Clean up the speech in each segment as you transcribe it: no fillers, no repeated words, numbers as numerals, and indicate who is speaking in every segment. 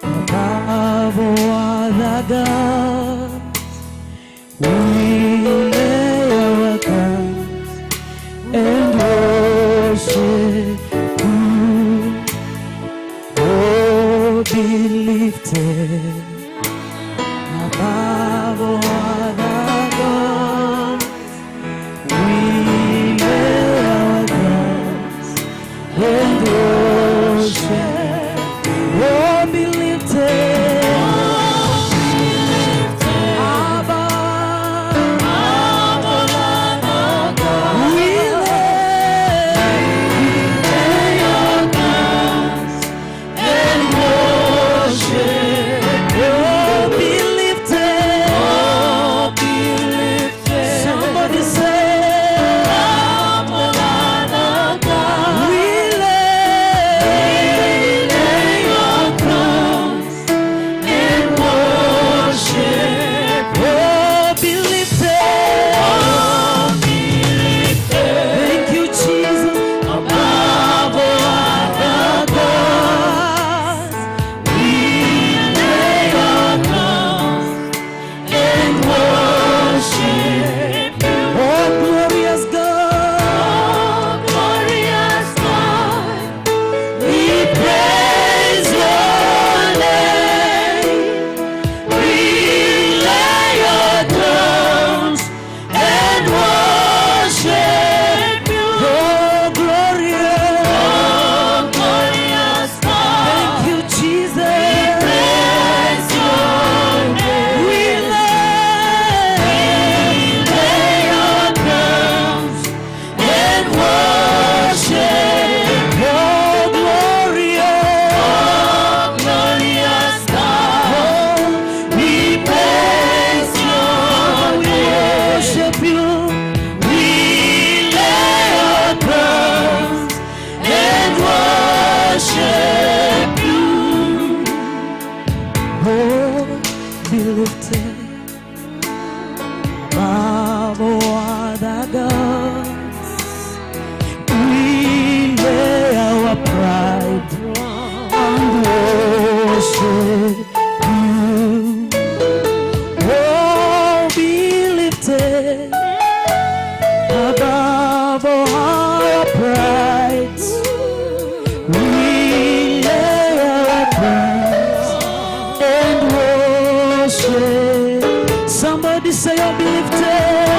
Speaker 1: Above all other gods, we lay our crowns and worship you. Oh, be lifted above all other gods, we lay our crowns and worship. Oh, be lifted. Be lifted above all other gods. We lay our pride and worship you. Oh, be lifted above all our pride. We lay our pride and worship. Somebody say, oh, be lifted.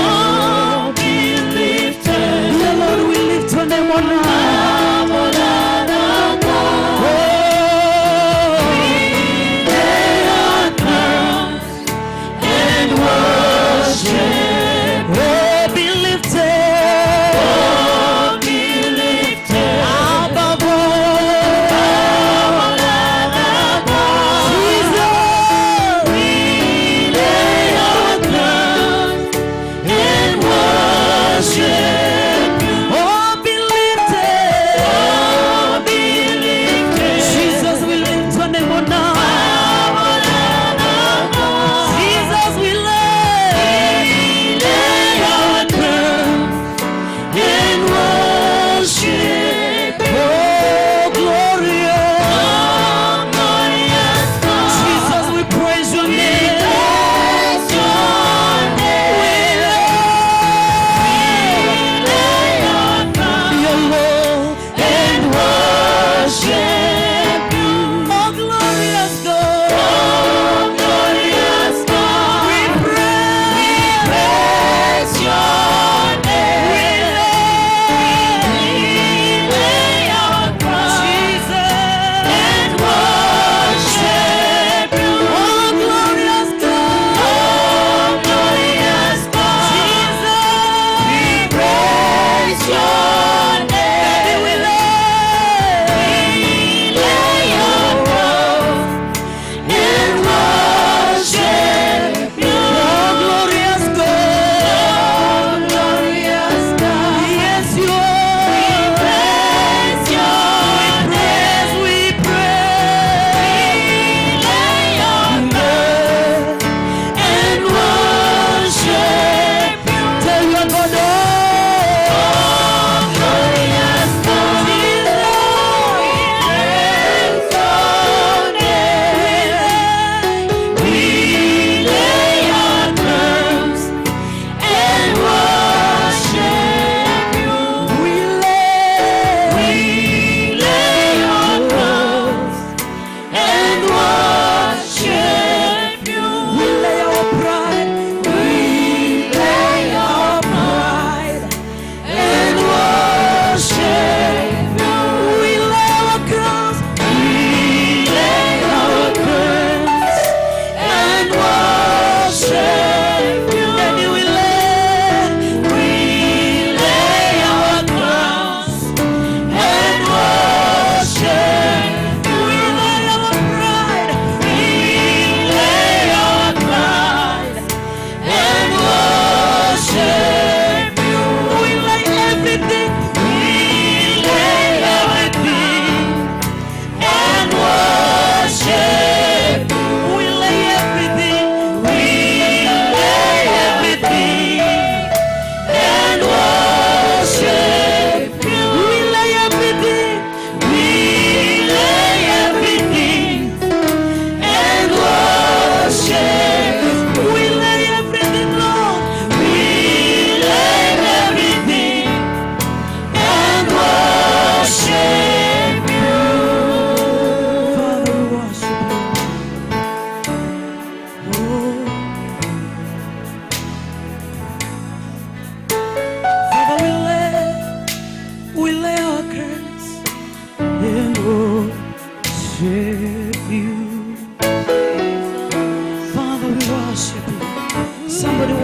Speaker 2: Oh, be lifted.
Speaker 1: The Lord will lift your name on high.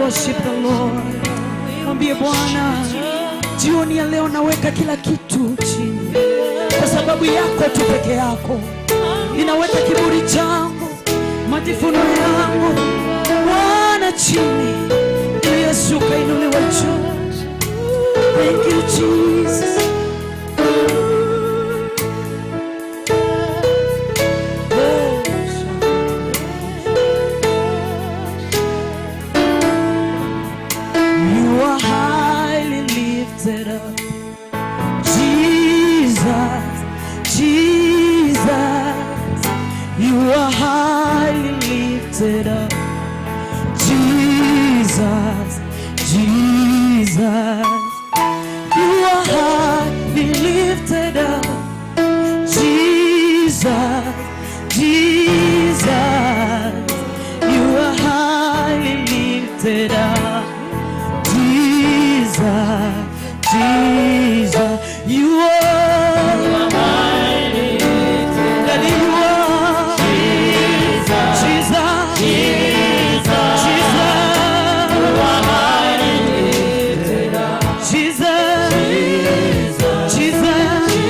Speaker 1: worship the Lord. Mwambie Bwana, jioni ya leo naweka kila kitu chini kwa sababu yako tu peke yako. Ninaweka kiburi changu, majivuno yangu Bwana chini, ili Yesu kainuliwe juu. Thank you Jesus. You are highly lifted up, Jesus, Jesus. You are highly lifted up, Jesus, Jesus. You are highly lifted up, Jesus, Jesus. You are highly lifted up, Jesus, Jesus. You are highly lifted up, you are Jesus, Jesus, Jesus. You are highly lifted up, Jesus, Jesus,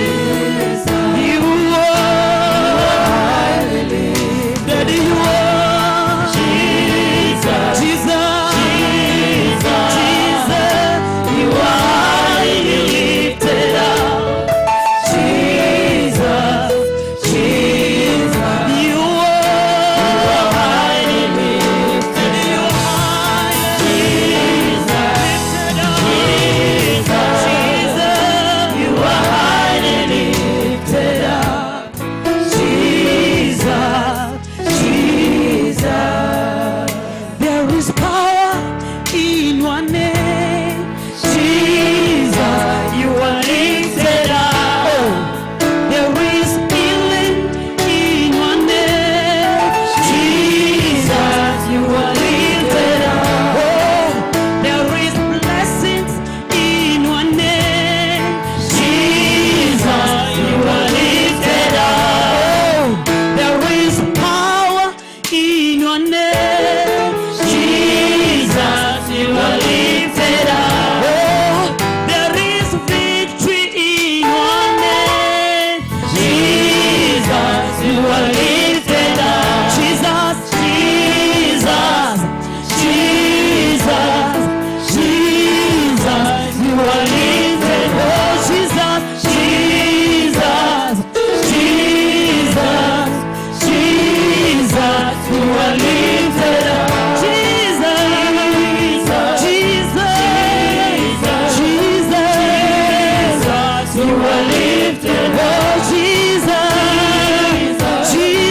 Speaker 1: Jesus. You are highly lifted, you are Jesus, Jesus, Jesus. You are highly lifted up, Jesus, Jesus. You are highly lifted, you are highly lifted up, Jesus. You are highly lifted up, Jesus, Jesus. There is power in your name, Jesus. You are lifted up. There is healing in your name, Jesus. You are lifted up. There is blessings in your name, Jesus. You are lifted up. There is power in your name, Jesus. You are lifted up. There is victory in your name, Jesus. You are lifted up. Jesus, Jesus, Jesus, Jesus. You are lifted up. Jesus, Jesus, Jesus, Jesus. You are lifted up. Jesus, Jesus, Jesus. You are lifted up. Jesus, Jesus,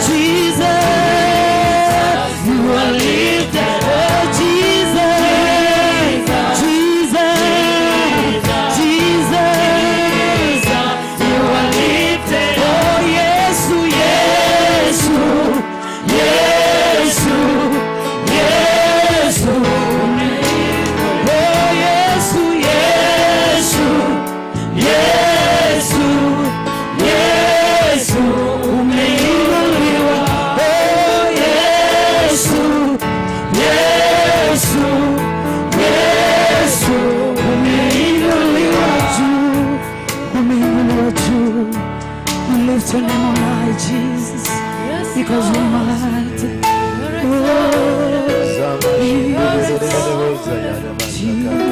Speaker 1: Jesus. You are lifted up. Jesus, Jesus, Jesus. You are lifted up. Oh, Yesu, Yesu, Yesu, Yesu. Oh, Yesu, Yesu, Yesu, Yesu. Umeinuliwa. Oh, Yesu, Yesu, Yesu. Umeinuliwa juu, umeinuliwa juu. We lift your name on high, Jesus, because you're mighty. Oh, lifted up, Jesus, Jesus.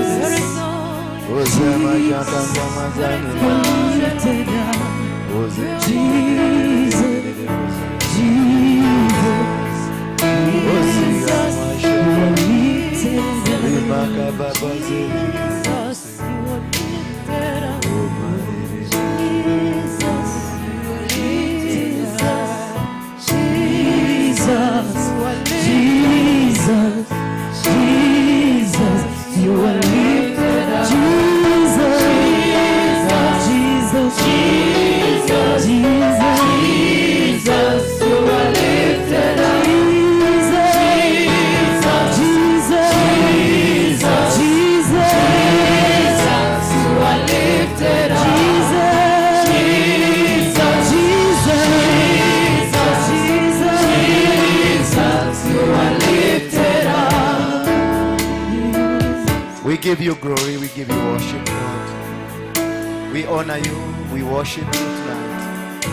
Speaker 3: give you glory, we give you worship, Lord. We honor you, we worship you tonight.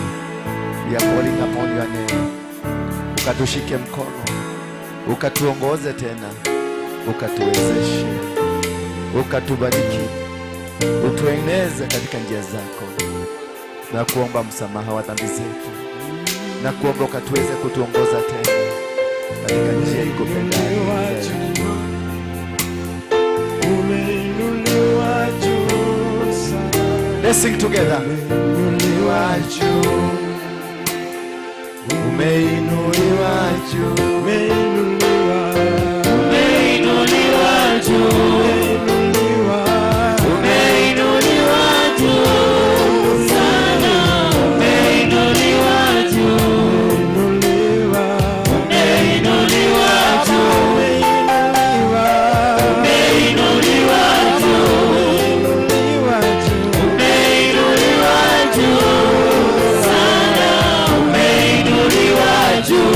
Speaker 3: We are calling upon your name. Ukatushike mkono, ukatuongoze tena, ukatuwezeshe, ukatubariki, utueneze katika njia zako. Na kuomba msamaha wa dhambi zetu, na kuomba ukatuweze kutuongoza tena katika njia ikupendayo. Let's sing together. Umeinuliwa juu, umeinuliwa juu, umeinuliwa juu, umeinuliwa juu sana, umeinuliwa juu, umeinuliwa juu, umeinuliwa juu.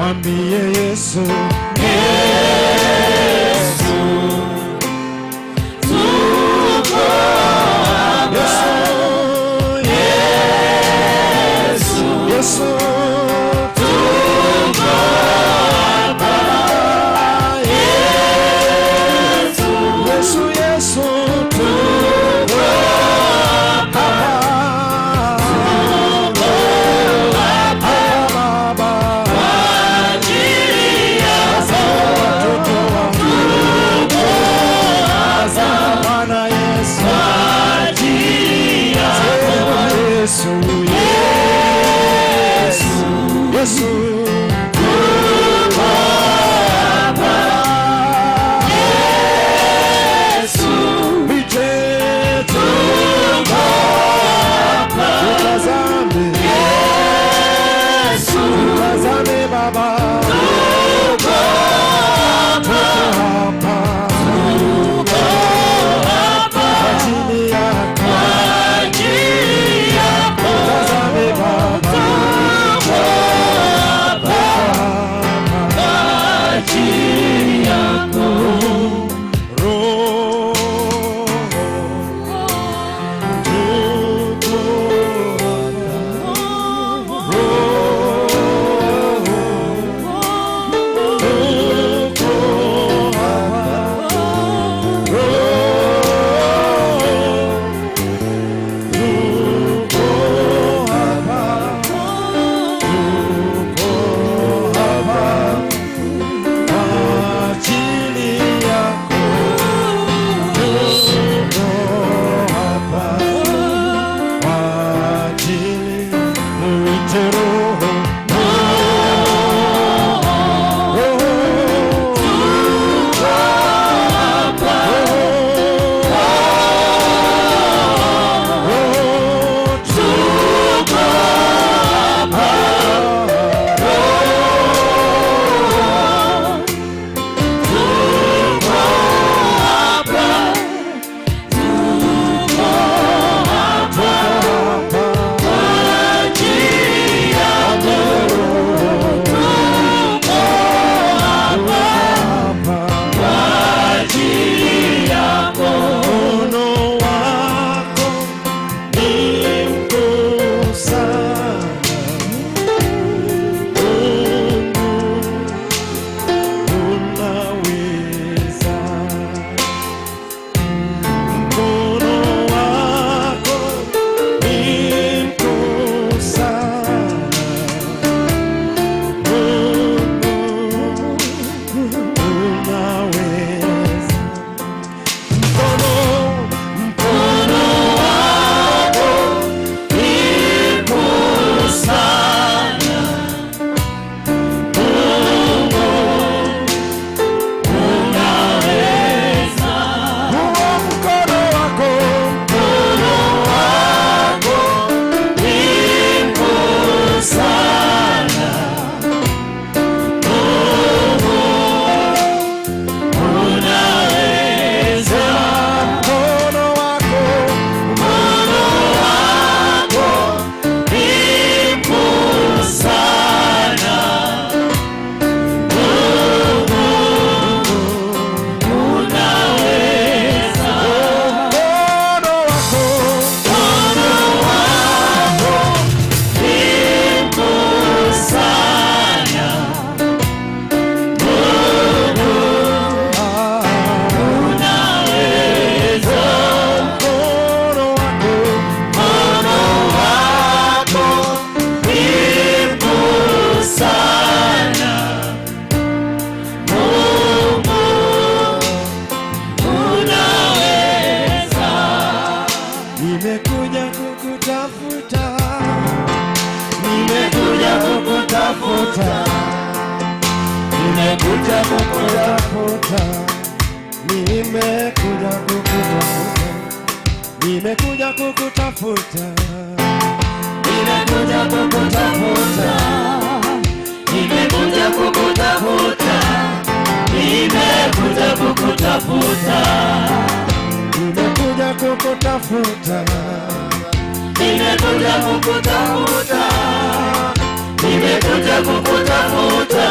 Speaker 3: mwambie Yesu,
Speaker 2: Yesu, tuko hapa. Yesu,
Speaker 3: Yesu,
Speaker 2: tuko hapa. Yesu,
Speaker 3: Yesu, Yesu,
Speaker 2: tuko hapa.
Speaker 3: Baba,
Speaker 2: Kwa ajili yako
Speaker 3: watoto wangu,
Speaker 2: tuko hapa.
Speaker 3: Bwana Yesu,
Speaker 2: Kwa ajili yako
Speaker 3: Yesu, Yesu,
Speaker 2: tuko hapa. Yesu,
Speaker 3: Ije
Speaker 2: tuko hapa.
Speaker 3: tutazame,
Speaker 2: Yesu,
Speaker 3: tutazame Baba,
Speaker 2: tuko hapa.
Speaker 3: hapa
Speaker 2: Tuko hapa.
Speaker 3: ajili yako,
Speaker 2: Kwa ajili yako
Speaker 3: tutazame Baba,
Speaker 2: tuko hapa. Kwa ajili yako
Speaker 3: Roho tuko
Speaker 2: nimekuja kukutafuta,
Speaker 3: nimekuja kukutafuta, nimekuja kukutafuta,
Speaker 2: nimekuja kukutafuta, nimekuja kukutafuta, nimekuja kukutafuta,
Speaker 3: nimekuja kukutafuta,
Speaker 2: nimekuja kukutafuta, nimekuja kukutafuta.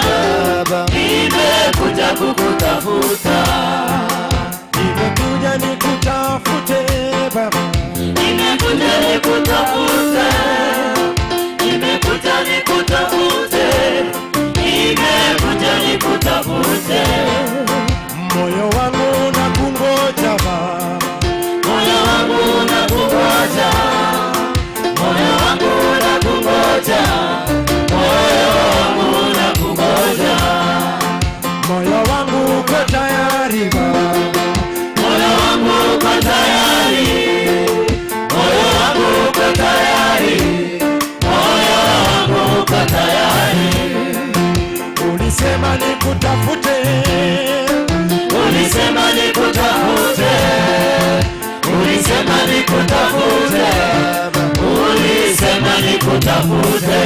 Speaker 2: nikutafute,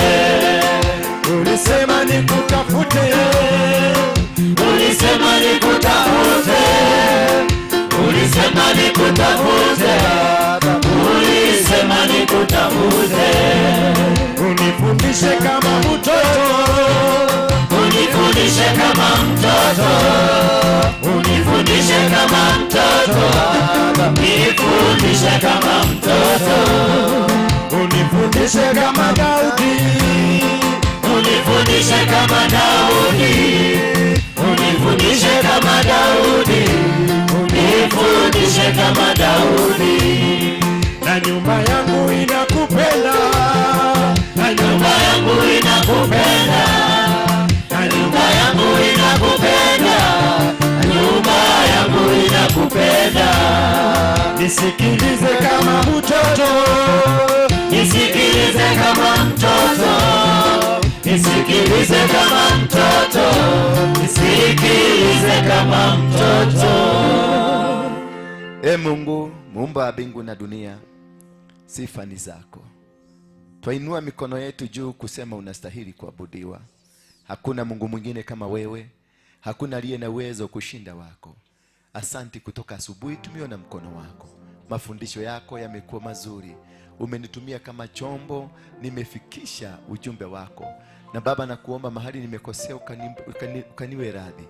Speaker 3: Ulisema nikutafute,
Speaker 2: ulisema nikutafute, ulisema nikutafute, ulisema nikutafute,
Speaker 3: unifundishe kama mtoto,
Speaker 2: unifundishe kama mtoto, unifundishe kama mtoto, nifundishe kama mtoto,
Speaker 3: unifundishe kama Daudi,
Speaker 2: unifundishe kama Daudi, unifundishe kama Daudi, unifundishe kama Daudi.
Speaker 3: na nyumba yangu inakupenda,
Speaker 2: Na nyumba yangu inakupenda, na nyumba yangu inakupenda, na nyumba yangu inakupenda.
Speaker 3: nisikilize kama mtoto,
Speaker 2: Nisikilize kama mtoto, nisikilize kama mtoto, nisikilize kama mtoto.
Speaker 3: Mungu muumba wa mbingu na dunia, sifa ni zako. Twainua mikono yetu juu kusema unastahili kuabudiwa. Hakuna Mungu mwingine kama wewe, hakuna aliye na uwezo kushinda wako. Asanti, kutoka asubuhi tumeona mkono wako, mafundisho yako yamekuwa mazuri, umenitumia kama chombo, nimefikisha ujumbe wako. Na Baba, nakuomba mahali nimekosea ukaniwe radhi,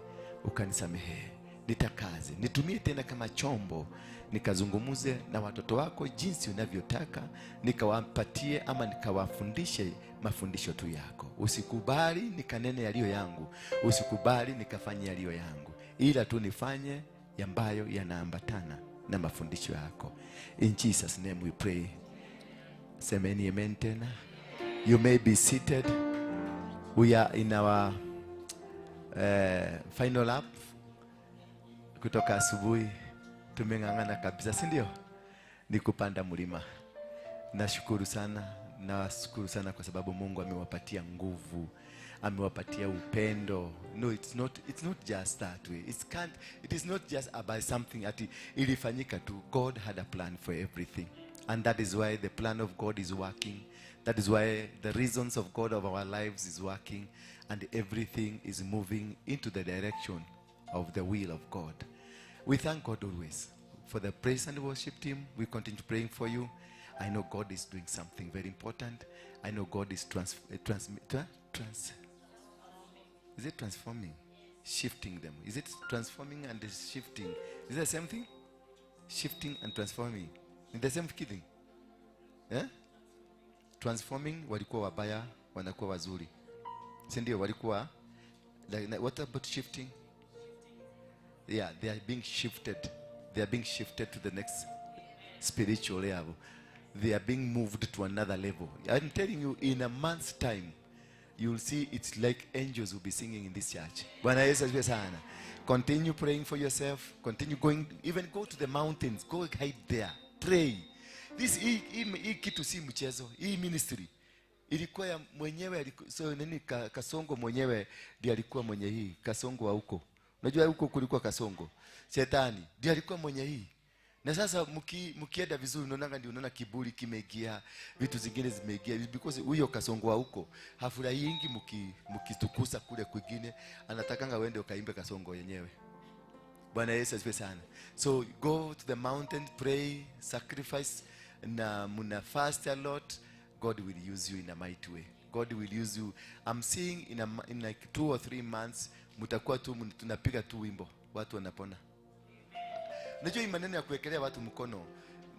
Speaker 3: ukanisamehe, nitakaze, nitumie tena kama chombo, nikazungumuze na watoto wako jinsi unavyotaka, nikawapatie ama nikawafundishe mafundisho tu yako. Usikubali nikanene yaliyo yangu, usikubali nikafanye yaliyo yangu, ila tu nifanye ambayo yanaambatana na mafundisho yako. In Jesus name we pray. Semeni amen tena. You may be seated. We are in our final lap. Kutoka asubuhi tumeng'ang'ana kabisa, si ndio? Ni kupanda mlima. Nashukuru sana kwa sababu Mungu amewapatia nguvu, amewapatia upendo. No, it's not just that way. It is not just about something ati ilifanyika tu. God had a plan for everything, and that is why the plan of God is working. That is why the reasons of God of our lives is working, and everything is moving into the direction of the will of God. We thank God always for the praise and worship team. We continue praying for you. I know God is doing something very important. I know God is is it transforming? Shifting them. Is it transforming and shifting? Is it the same thing? Shifting and transforming. Is the same thing? Yeah? Transforming, walikuwa wabaya, wanakuwa wazuri. Si ndio walikuwa? What about shifting? Yeah, they are being shifted. They are being shifted to the next spiritual level. They are being moved to another level. I'm telling you, in a month's time, you'll see it's like angels will be singing in this church. Bwana Yesu asifiwe sana. Continue praying for yourself. Continue going, even go to the mountains. Go hide there. Pray. Hii kitu si mchezo. Hii ministry ilikuwa ya mwenyewe, so nini Kasongo mwenyewe ndiye alikuwa mwenye hii. Kasongo wa huko. Unajua huko kulikuwa Kasongo. Shetani ndiye alikuwa mwenye hii. Na sasa mkienda vizuri unaona kiburi kimeingia, vitu zingine zimeingia, because huyo Kasongo wa huko hafurahiingi mkitukusa kule kwingine, anatakanga wende ukaimbe Kasongo yenyewe. Bwana Yesu asifiwe sana. So go to the mountain, pray, sacrifice, na muna fast a lot. God will use you in a mighty way. God will use you. I'm seeing in like 2 or 3 months mtakuwa tu tunapiga tu wimbo, watu wanapona. Najua hii maneno ya kuwekelea watu mkono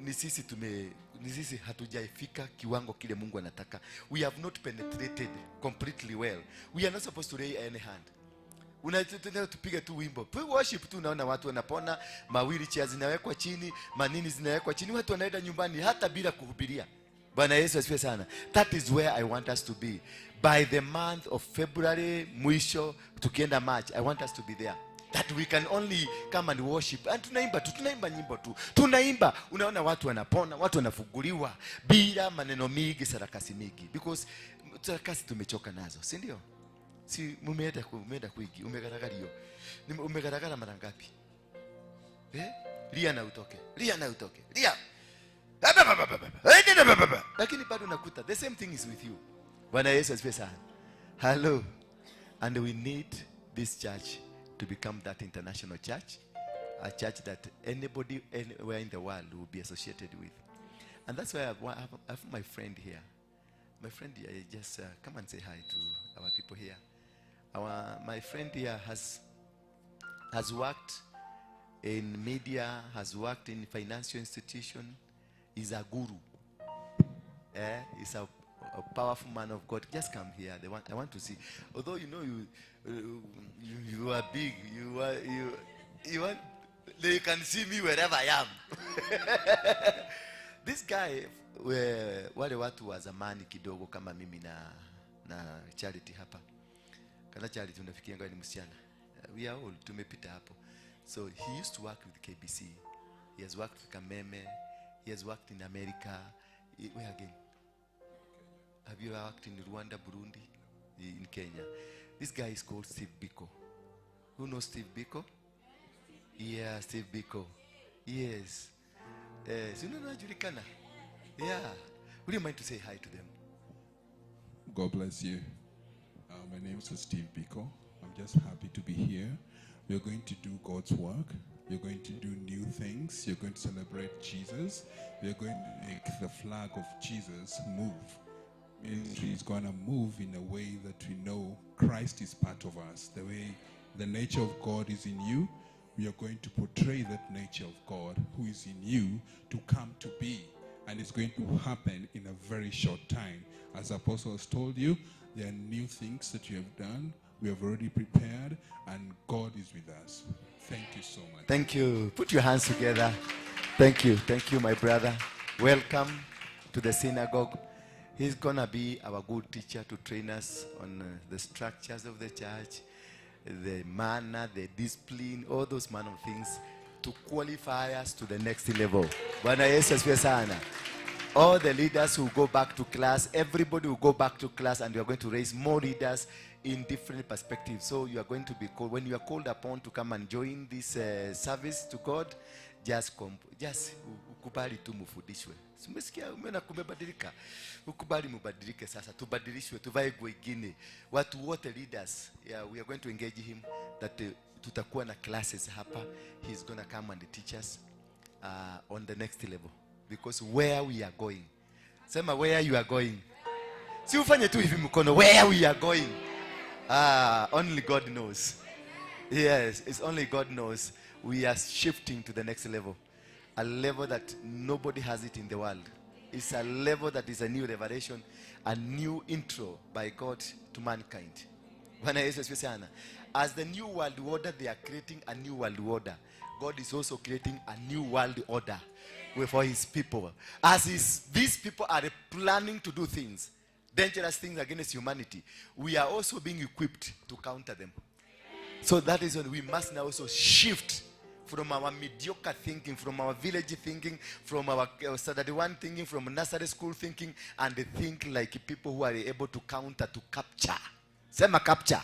Speaker 3: ni sisi hatujaifika kiwango kile Mungu anataka. We have not penetrated completely well. We are not supposed to lay any hand. Unataka tupige tu wimbo. Worship tu, unaona watu wanapona, mawheelchair zinawekwa chini, manini zinawekwa chini, watu wanaenda nyumbani hata bila kuhubiria. Bwana Yesu asifiwe sana. That is where I want us to be. By the month of February, mwisho tukienda March, I want us to be there. That we can only come and worship. And tunaimba nyimbo tu. Tunaimba, unaona watu wanapona, watu wanafunguliwa bila maneno mingi, sarakasi mingi. Because sarakasi tumechoka nazo, si ndio? Si mumeenda kuigi, umegaragario. Umegaragara mara ngapi? Lia na utoke. Lia. Lakini bado nakuta the same thing is with you. Bwana Yesu asifiwe sana. Hello. And we need this church to become that international church, a church that anybody anywhere in the world will be associated with. And that's why I have my friend here. My friend here, just come and say hi to our people here. My friend here has worked in media, has worked in financial institution. He's a guru. He's a powerful man of God. Just come here. I want to see. Although you know you are big, they can see me wherever I am. This guy, wale watu wa zamani kidogo kama mimi na Charity hapa. Kana Charity unafikia ngani msichana. We are all tumepita hapo. So he used to work with KBC. He has worked with Kameme. He has worked in America. Where again? Have you worked in Rwanda, Burundi, in Kenya? This guy is called Steve Biko. Who knows Steve Biko? Yeah, Steve Biko. Yes. Yeah. Would you mind to say hi to them?
Speaker 4: God bless you. My name is Steve Biko. I'm just happy to be here. We're going to do God's work. You're going to do new things. You're going to celebrate Jesus. We're going to make the flag of Jesus move. Ministry is going to move in a way that we know Christ is part of us. The way the nature of God is in you, we are going to portray that nature of God who is in you to come to be. And it's going to happen in a very short time. As Apostle has told you, there are new things that you have done. We have already prepared, and God is with us. Thank you so much.
Speaker 3: Thank you. Put your hands together. Thank you. Thank you, my brother. Welcome to the synagogue. He's going to be our good teacher to train us on the structures of the church, the manner, the discipline, all those manner of things to qualify us to the next level. Bwana Yesu asifiwe sana. All the leaders will go back to class. Everybody will go back to class, and we are going to raise more leaders in different perspectives. So you are going to be called, when you are called upon to come and join this service to God, just ukubali tu mufundishwe. Umesikia umeona kumebadilika. Ukubali mubadilike sasa, tubadilishwe, tuvae nguo ingine. Watu wote leaders, yeah, we are going to engage him that tutakuwa na classes hapa. He's going to come and teach us on the next level. Because where we are going. Sema where you are going. Si ufanye tu hivi mkono, where we are going. Only God knows. Yes, it's only God knows. We are shifting to the next level. A level that nobody has it in the world. It's a level that is a new revelation, a new intro by God to mankind. As the new world order, they are creating a new world order. God is also creating a new world order for his people. These people are planning to do things, dangerous things against humanity, we are also being equipped to counter them. So that is when we must now also shift from our mediocre thinking, from our village thinking, from our Saturday one thinking, from nursery school thinking, and think like people who are able to counter, to capture. Sema capture.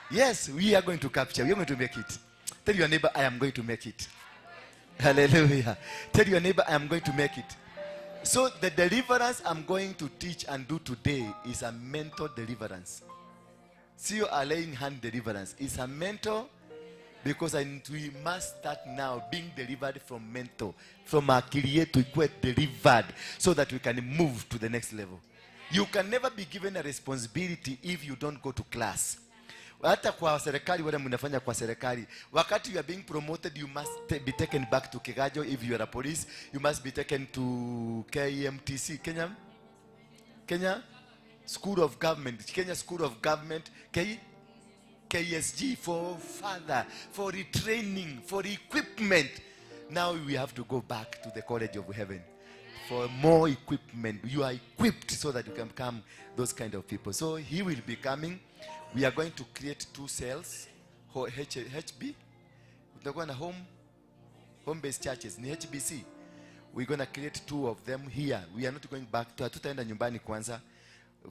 Speaker 3: Yes, we are going to capture. We are going to make it. Tell your neighbor, I am going to make it. Hallelujah. Tell your neighbor, I am going to make it. So the deliverance I'm going to teach and do today is a mental deliverance. See, you are laying hand deliverance. It's a mental, because we must start now being delivered from mental, from our creator to get delivered, so that we can move to the next level. You can never be given a responsibility if you don't go to class. Hata kwa serikali, wale mnafanya kwa serikali, wakati you are being promoted, you must be taken back to Kigajo. If you are a police, you must be taken to KMTC, Kenya School of Government, Kenya School of Government, KSG, for further, for retraining, for equipment. Now we have to go back to the College of Heaven for more equipment. You are equipped so that you can become those kind of people. So he will be coming. We are going to create 2 cells, HB. We're going to home-based churches, in HBC. We're going to create 2 of them here. We are not going back to hatutaenda nyumbani kwanza.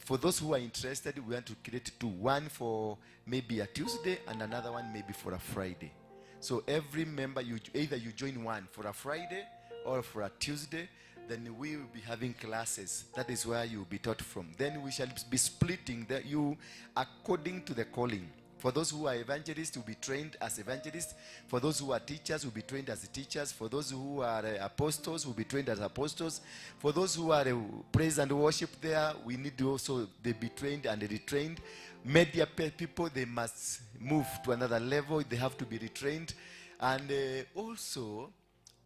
Speaker 3: For those who are interested, we want to create 2. One for maybe a Tuesday and another one maybe for a Friday. So every member, either you join one for a Friday or for a Tuesday, then we will be having classes. That is where you will be taught from. Then we shall be splitting you according to the calling. For those who are evangelists, will be trained as evangelists. For those who are teachers, will be trained as teachers. For those who are apostles, will be trained as apostles. For those who are praise and worship there, we need to also they be trained and retrained. Media people, they must move to another level. They have to be retrained. And also,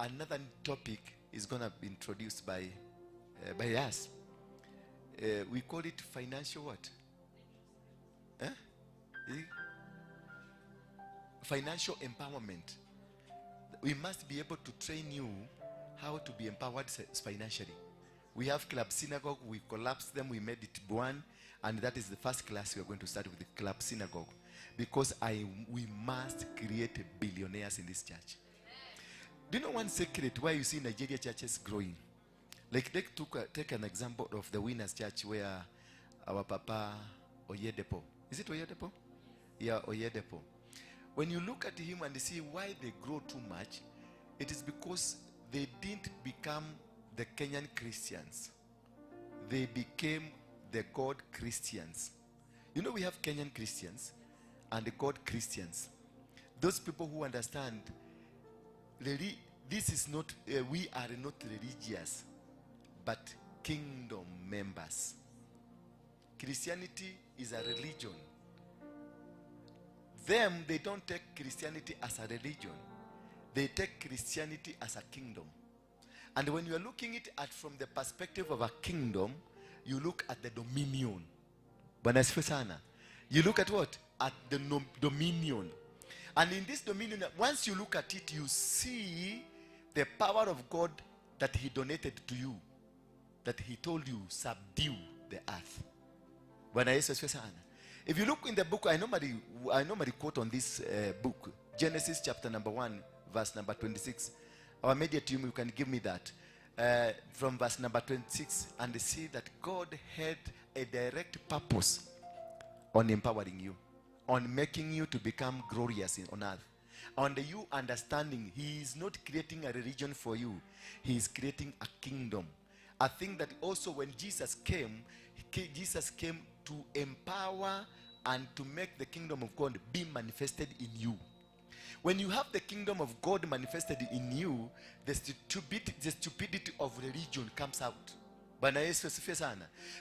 Speaker 3: another topic is going to be introduced by us. We call it financial what? Financial empowerment. We must be able to train you how to be empowered financially. We have Club Synagogue. We collapsed them. We made it one. And that is the first class we are going to start with, the Club Synagogue. Because we must create billionaires in this church. Do you know one secret why you see Nigeria churches growing? Like take an example of the Winners Church where our Papa Oyedepo. Is it Oyedepo? Yeah, Oyedepo. When you look at him and see why they grow too much, it is because they didn't become the Kenyan Christians. They became the God Christians. You know, we have Kenyan Christians and the God Christians. Those people who understand, this is not, we are not religious, but kingdom members. Christianity is a religion. Them, they don't take Christianity as a religion. They take Christianity as a kingdom. And when you are looking at from the perspective of a kingdom, you look at the dominion. You look at what? At the dominion. And in this dominion, once you look at it, you see the power of God that he donated to you. That he told you, subdue the earth. If you look in the book, I normally quote on this book, Genesis chapter number 1, verse number 26. Our media team, you can give me that. From verse number 26, and see that God had a direct purpose on empowering you, on making you to become glorious on earth. And you understanding, he is not creating a religion for you. He is creating a kingdom. I think that also when Jesus came to empower and to make the kingdom of God be manifested in you. When you have the kingdom of God manifested in you, the stupidity of religion comes out.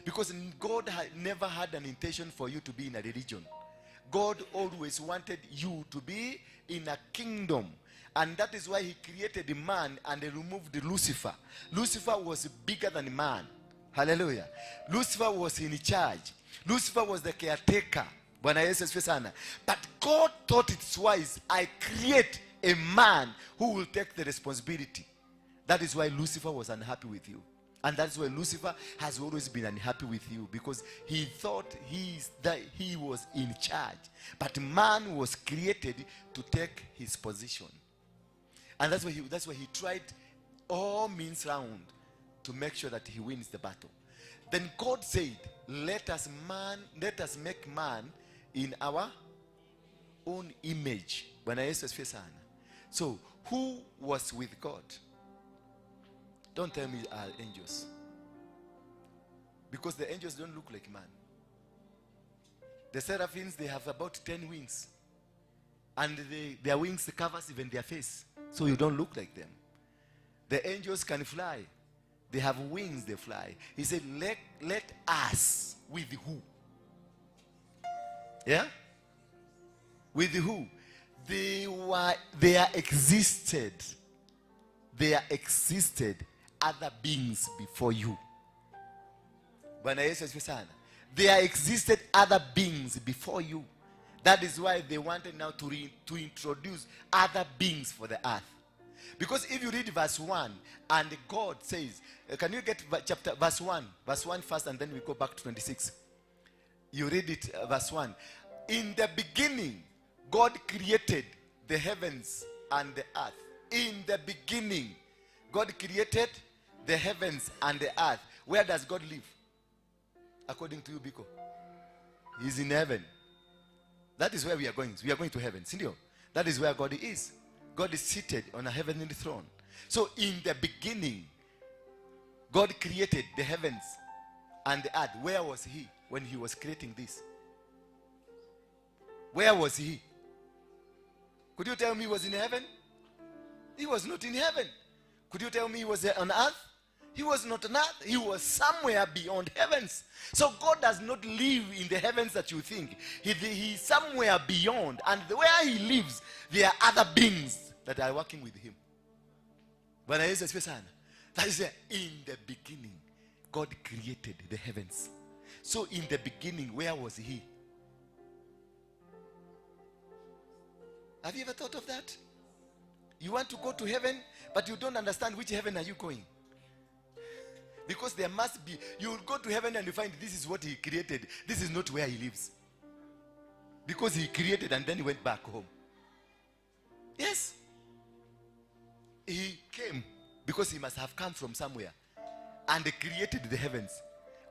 Speaker 3: Because God never had an intention for you to be in a religion. God always wanted you to be in a kingdom. And that is why he created man and he removed Lucifer. Lucifer was bigger than man. Hallelujah. Lucifer was in charge. Lucifer was the caretaker. But God thought it's wise, I create a man who will take the responsibility. That is why Lucifer was unhappy with you. And that's why Lucifer has always been unhappy with you, because he thought he was in charge. But man was created to take his position. And that's why he tried all means round to make sure that he wins the battle. Then God said, let us make man in our own image. So, who was with God? Don't tell me angels. Because the angels don't look like man. The seraphims, they have about 10 wings. And their wings covers even their face. So you don't look like them. The angels can fly. They have wings, they fly. He said, let us. With who? Yeah? With who? There existed other beings before you. There existed other beings before you. That is why they wanted now to introduce other beings for the earth. Because if you read verse 1, and God says, can you get verse 1 first, and then we go back to 26. You read it, verse 1. In the beginning, God created the heavens and the earth. In the beginning, God created the heavens and the earth. Where does God live? According to you, Biko. He's in heaven. That is where we are going. We are going to heaven. Sindio? That is where God is. God is seated on a heavenly throne. So in the beginning, God created the heavens and the earth. Where was he when he was creating this? Where was he? Could you tell me he was in heaven? He was not in heaven. Could you tell me he was on earth? He was not on earth. He was somewhere beyond heavens. So God does not live in the heavens that you think. He is somewhere beyond. And where he lives, there are other beings that are working with him. But that is in the beginning, God created the heavens. So in the beginning, where was he? Have you ever thought of that? You want to go to heaven, but you don't understand which heaven are you going. Because there must be, you will go to heaven and you find this is what he created. This is not where he lives. Because he created and then he went back home. Yes. He came because he must have come from somewhere. And he created the heavens.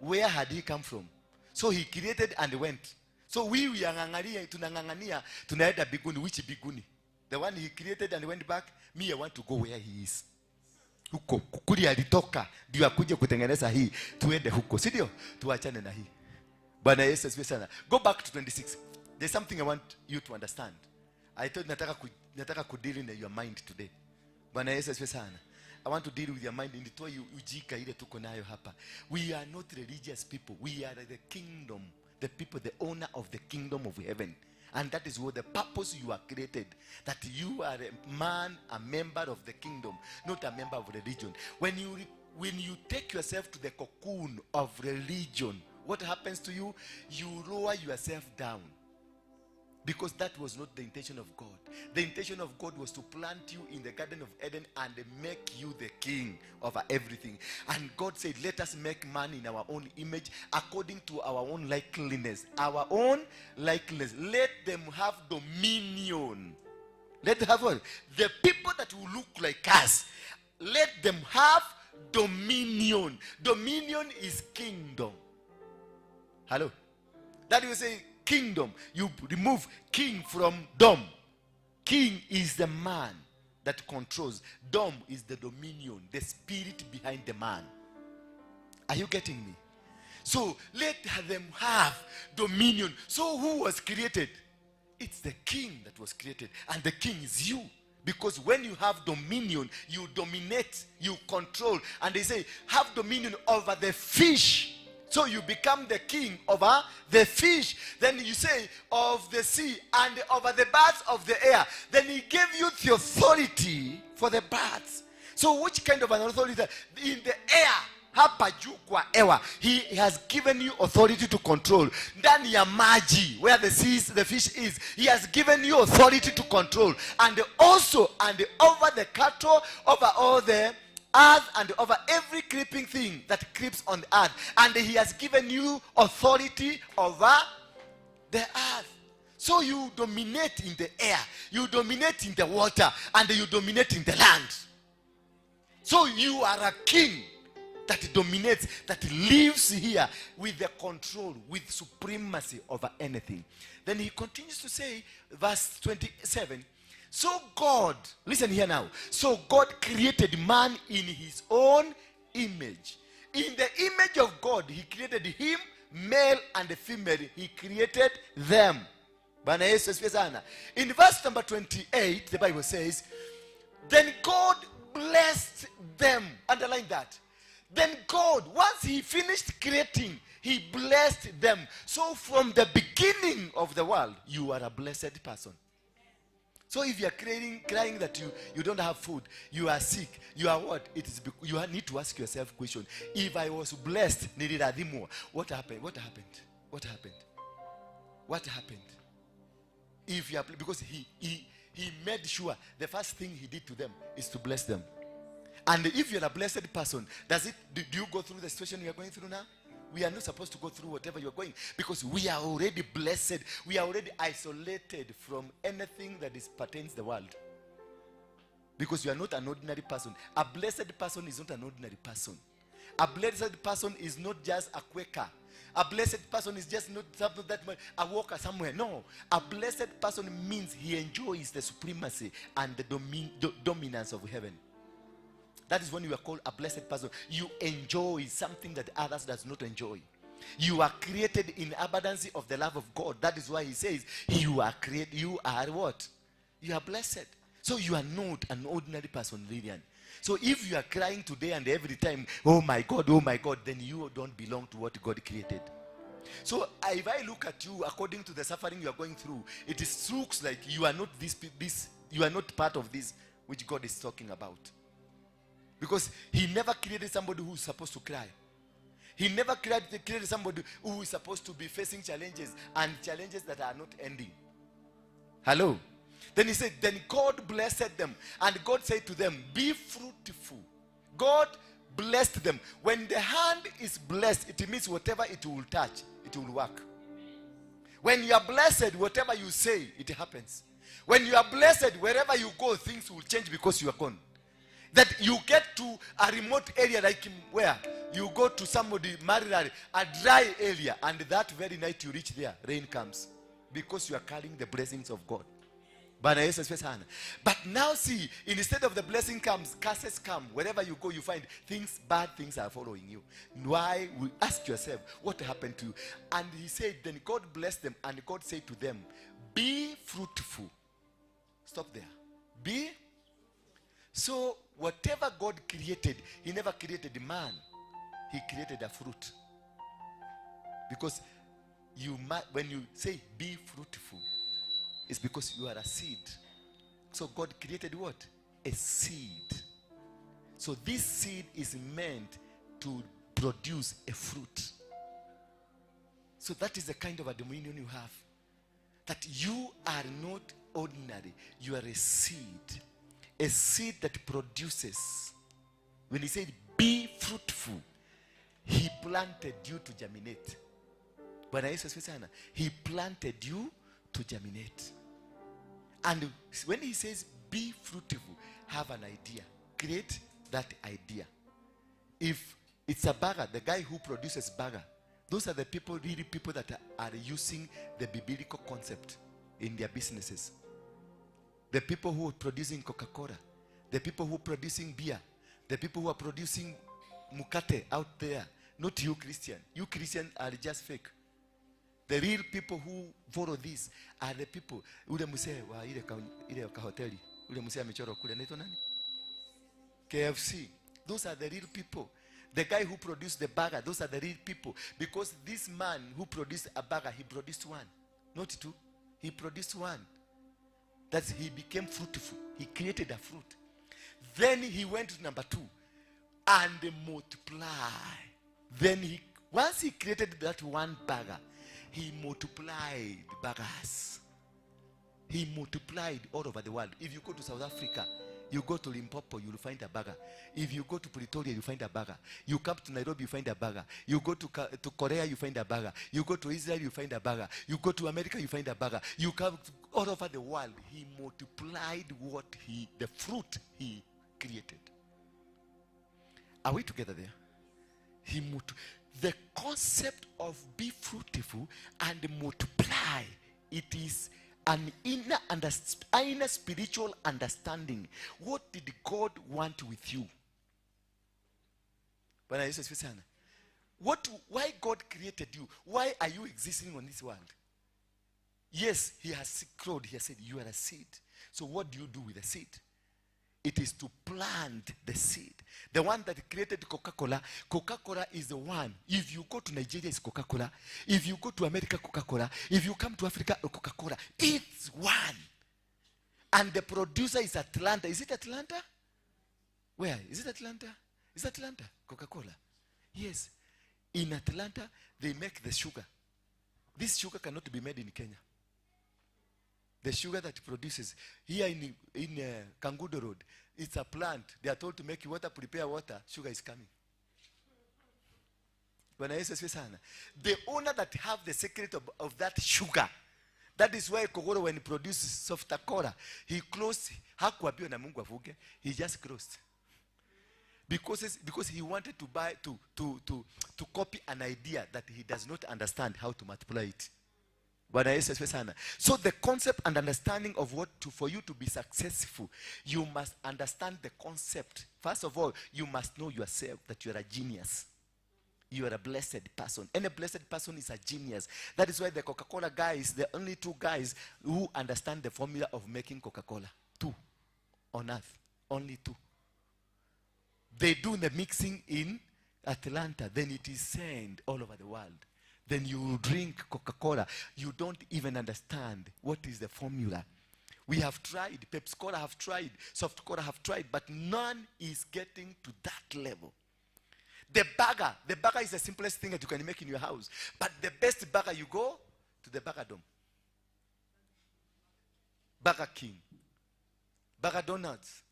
Speaker 3: Where had he come from? So he created and went. So we are tunangangania tunaenda biguni. Which biguni? The one he created and went back. Me, I want to go where he is. Huko kukuli alitoka ndio akuje kutengeneza hii, tuende huko, si ndio? Tuachane na hii. Bwana Yesu asifiwe sana. Go back to 26. There's something I want you to understand. I thought nataka kudeal in your mind today. Bwana Yesu asifiwe sana. I want to deal with your mind. Nditoa ujika ile tuko nayo hapa. We are not religious people. We are the kingdom, the people, the owner of the kingdom of heaven. And that is what the purpose you are created. That you are a man, a member of the kingdom, not a member of religion. When you take yourself to the cocoon of religion, what happens to you? You lower yourself down. Because that was not the intention of God. The intention of God was to plant you in the Garden of Eden and make you the king over everything. And God said, let us make man in our own image according to our own likeness. Our own likeness. Let them have dominion. Let them have what? The people that will look like us. Let them have dominion. Dominion is kingdom. Hello? That will say, kingdom. You remove king from dom. King is the man that controls. Dom is the dominion, the spirit behind the man. Are you getting me? So let them have dominion. So who was created? It's the king that was created. And the king is you. Because when you have dominion, you dominate, you control. And they say, have dominion over the fish. So you become the king over the fish. Then you say of the sea and over the birds of the air. Then he gave you the authority for the birds. So which kind of an authority? In the air, hapa juu kwa ewa, he has given you authority to control. Ndani ya maji, where the fish is, he has given you authority to control. And also, and over the cattle, over all the earth, and over every creeping thing that creeps on the earth. And he has given you authority over the earth. So you dominate in the air, you dominate in the water, and you dominate in the land. So you are a king that dominates, that lives here with the control, with supremacy over anything. Then he continues to say, verse 27, so God, listen here now. So God created man in his own image. In the image of God, he created him, male and female. He created them. In verse number 28, the Bible says, then God blessed them. Underline that. Then God, once he finished creating, he blessed them. So from the beginning of the world, you are a blessed person. So if you are crying that you don't have food, you are sick, you are what? You need to ask yourself a question. If I was blessed, what happened? What happened? What happened? What happened? If you are, because he made sure the first thing he did to them is to bless them. And if you're a blessed person, do you go through the situation we are going through now? We are not supposed to go through whatever you are going, because we are already blessed. We are already isolated from anything that pertains to the world. Because you are not an ordinary person. A blessed person is not an ordinary person. A blessed person is not just a Quaker. A blessed person is just not a worker somewhere. No. A blessed person means he enjoys the supremacy and the dominance of heaven. That is when you are called a blessed person. You enjoy something that others does not enjoy. You are created in abundance of the love of God. That is why he says, you are created. You are what? You are blessed. So you are not an ordinary person, Lillian. So if you are crying today and every time, oh my God, then you don't belong to what God created. So if I look at you according to the suffering you are going through, it looks like you are not you are not part of this which God is talking about. Because he never created somebody who is supposed to cry. He never created somebody who is supposed to be facing challenges and challenges that are not ending. Hello? Then he said, then God blessed them. And God said to them, be fruitful. God blessed them. When the hand is blessed, it means whatever it will touch, it will work. When you are blessed, whatever you say, it happens. When you are blessed, wherever you go, things will change because you are gone. That you get to a remote area like where you go to somebody, a dry area, and that very night you reach there, rain comes. Because you are carrying the blessings of God. But now see, instead of the blessing comes, curses come. Wherever you go, you find bad things are following you. Why? We ask yourself, what happened to you? And he said, then God blessed them, and God said to them, be fruitful. Stop there. Be. So whatever God created, he never created man. He created a fruit. Because when you say be fruitful, it's because you are a seed. So God created what? A seed. So this seed is meant to produce a fruit. So that is the kind of a dominion you have. That you are not ordinary. You are a seed. A seed that produces. When he said be fruitful, he planted you to germinate. He planted you to germinate. And when he says be fruitful, have an idea. Create that idea. If it's a burger, the guy who produces burger, those are the people that are using the biblical concept in their businesses. The people who are producing Coca-Cola, the people who are producing beer, the people who are producing mukate out there. Not you Christian. You Christian are just fake. The real people who follow this are the people. Ule msee wa ile hoteli. Ule msee amechorwa kule anaitwa nani? KFC. Those are the real people. The guy who produced the burger, those are the real people. Because this man who produced a burger, he produced one. Not two. He produced one. That he became fruitful. He created a fruit. Then he went to number 2. And multiply. Then once he created that one burger, he multiplied burgers. He multiplied all over the world. If you go to South Africa, you go to Limpopo, you'll find a burger. If you go to Pretoria, you find a burger. You come to Nairobi, you find a burger. You go to Korea, you find a burger. You go to Israel, you find a burger. You go to America, you find a burger. You come all over the world. He multiplied the fruit he created. Are we together there? The concept of be fruitful and multiply, it is an inner spiritual understanding. What did God want with you? Why God created you? Why are you existing on this world? Yes, he has called. He has said you are a seed. So what do you do with the seed? It is to plant the seed. The one that created Coca-Cola, Coca-Cola is the one. If you go to Nigeria, it's Coca-Cola. If you go to America, Coca-Cola. If you come to Africa, Coca-Cola. It's one. And the producer is Atlanta. Is it Atlanta? Where? Is it Atlanta? Is it Atlanta? Coca-Cola. Yes. In Atlanta, they make the sugar. This sugar cannot be made in Kenya. The sugar that produces here in Kangudo Road, it's a plant. They are told to make water, prepare water. Sugar is coming. The owner that have the secret of that sugar, that is why Kogoro, when he produces softer cola, he closed. He just closed. Because he wanted to buy to copy an idea that he does not understand how to multiply it. Bwana Yesu asifiwe sana. So the concept and understanding of for you to be successful, you must understand the concept. First of all, you must know yourself that you are a genius. You are a blessed person. Any blessed person is a genius. That is why the Coca-Cola guys, the only 2 guys who understand the formula of making Coca-Cola. 2 on earth. Only 2. They do the mixing in Atlanta. Then it is sent all over the world. Then you drink Coca-Cola. You don't even understand what is the formula. We have tried. Pepsi Cola have tried. Soft Cola have tried. But none is getting to that level. The burger is the simplest thing that you can make in your house. But the best burger, you go to the Burger Dome. Burger King. Burger Donuts.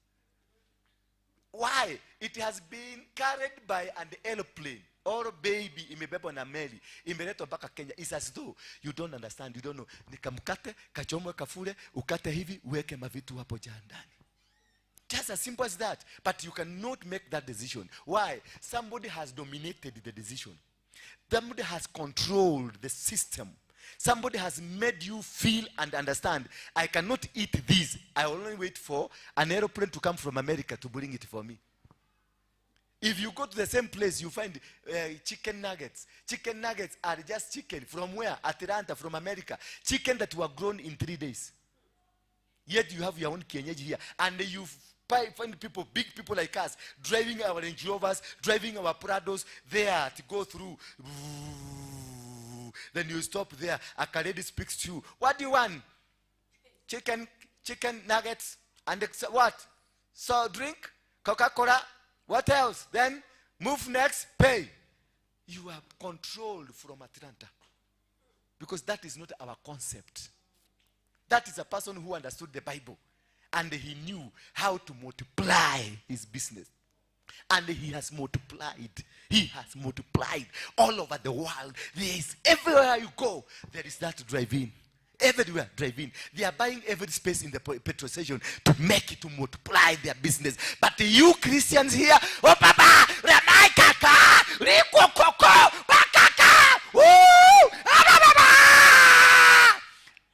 Speaker 3: Why? It has been carried by an airplane. Or baby imebebwa na meli. Imeletwa mpaka Kenya. It's as though you don't understand. You don't know. Nikamkate, kachomwe kafure, ukate hivi, uweke mavitu hapo jandani. Just as simple as that. But you cannot make that decision. Why? Somebody has dominated the decision. Somebody has controlled the system. Somebody has made you feel and understand, I cannot eat this. I will only wait for an aeroplane to come from America to bring it for me. If you go to the same place, you find chicken nuggets. Chicken nuggets are just chicken. From where? Atlanta, from America. Chicken that were grown in 3 days. Yet you have your own kienyeji here. And you find people, big people like us, driving our Range Rovers, driving our Prados there to go through. Then you stop there. A lady speaks to you. What do you want? Chicken nuggets. And what? So drink, Coca-Cola. What else? Then move next, pay. You are controlled from Atlanta. Because that is not our concept. That is a person who understood the Bible. And he knew how to multiply his business. And he has multiplied. He has multiplied all over the world. There is, everywhere you go, there is that drive-in. Everywhere, drive-in. They are buying every space in the petrol station to make it, to multiply their business. But you Christians here, oh Papa, Ramai Kaka, Rico Coco, Bakaka, woo,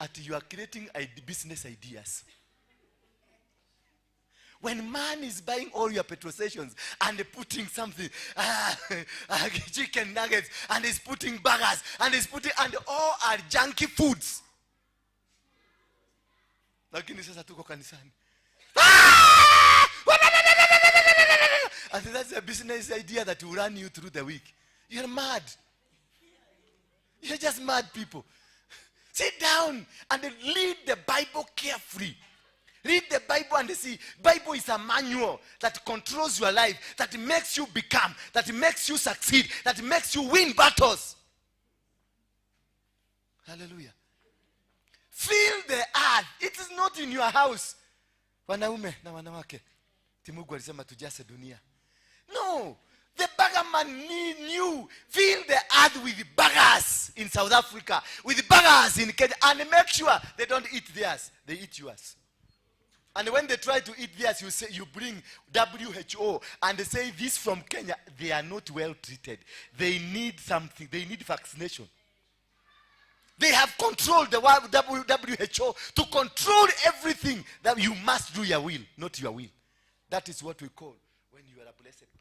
Speaker 3: and you are creating business ideas. When man is buying all your petrol stations and putting something, chicken nuggets, and is putting burgers, and is putting, and all are junky foods. Lakini sasa tuko kanisani. And that's a business idea that will run you through the week. You're mad. You're just mad people. Sit down and read the Bible carefully. Read the Bible and see. Bible is a manual that controls your life, that makes you become, that makes you succeed, that makes you win battles. Hallelujah. Feel the earth. It is not in your house. Wanaume na wanawake. Mungu alisema tujaze dunia. No. The burger man knew. Fill the earth with burgers in South Africa, with burgers in Kenya, and make sure they don't eat theirs. They eat yours. And when they try to eat theirs, you say, you bring WHO and they say this from Kenya. They are not well treated. They need something. They need vaccination. They have controlled the WHO to control everything, that you must do your will, not your will. That is what we call when you are a blessed person.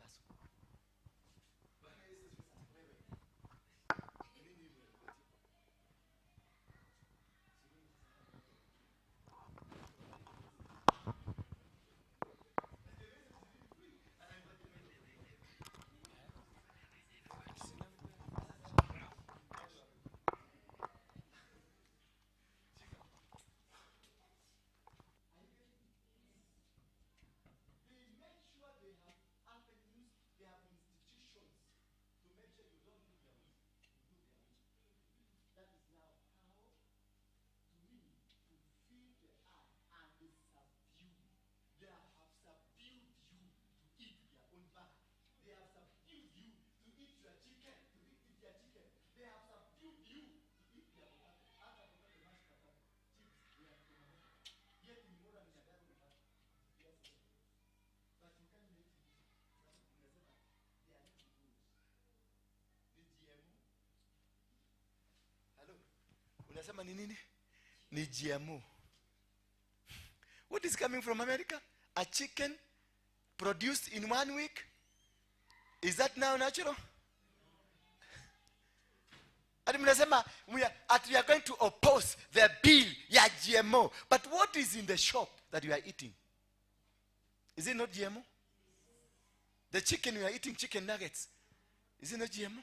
Speaker 3: Mnasema ni nini? Ni GMO. What is coming from America? A chicken produced in 1 week? Is that now natural? And mnasema we are going to oppose the bill ya GMO. But what is in the shop that you are eating? Is it not GMO? The chicken we are eating, chicken nuggets, is it not GMO?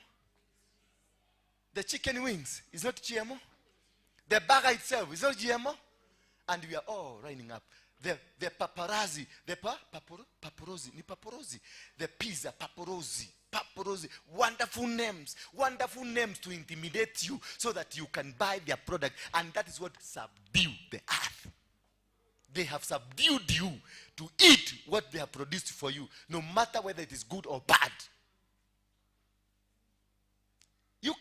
Speaker 3: The chicken wings is not GMO? The burger itself is not GMO? And we are all lining up. The paparazzi, paparazzi, the pizza, paparazzi, wonderful names to intimidate you so that you can buy their product. And that is what subdued the earth. They have subdued you to eat what they have produced for you, no matter whether it is good or bad. You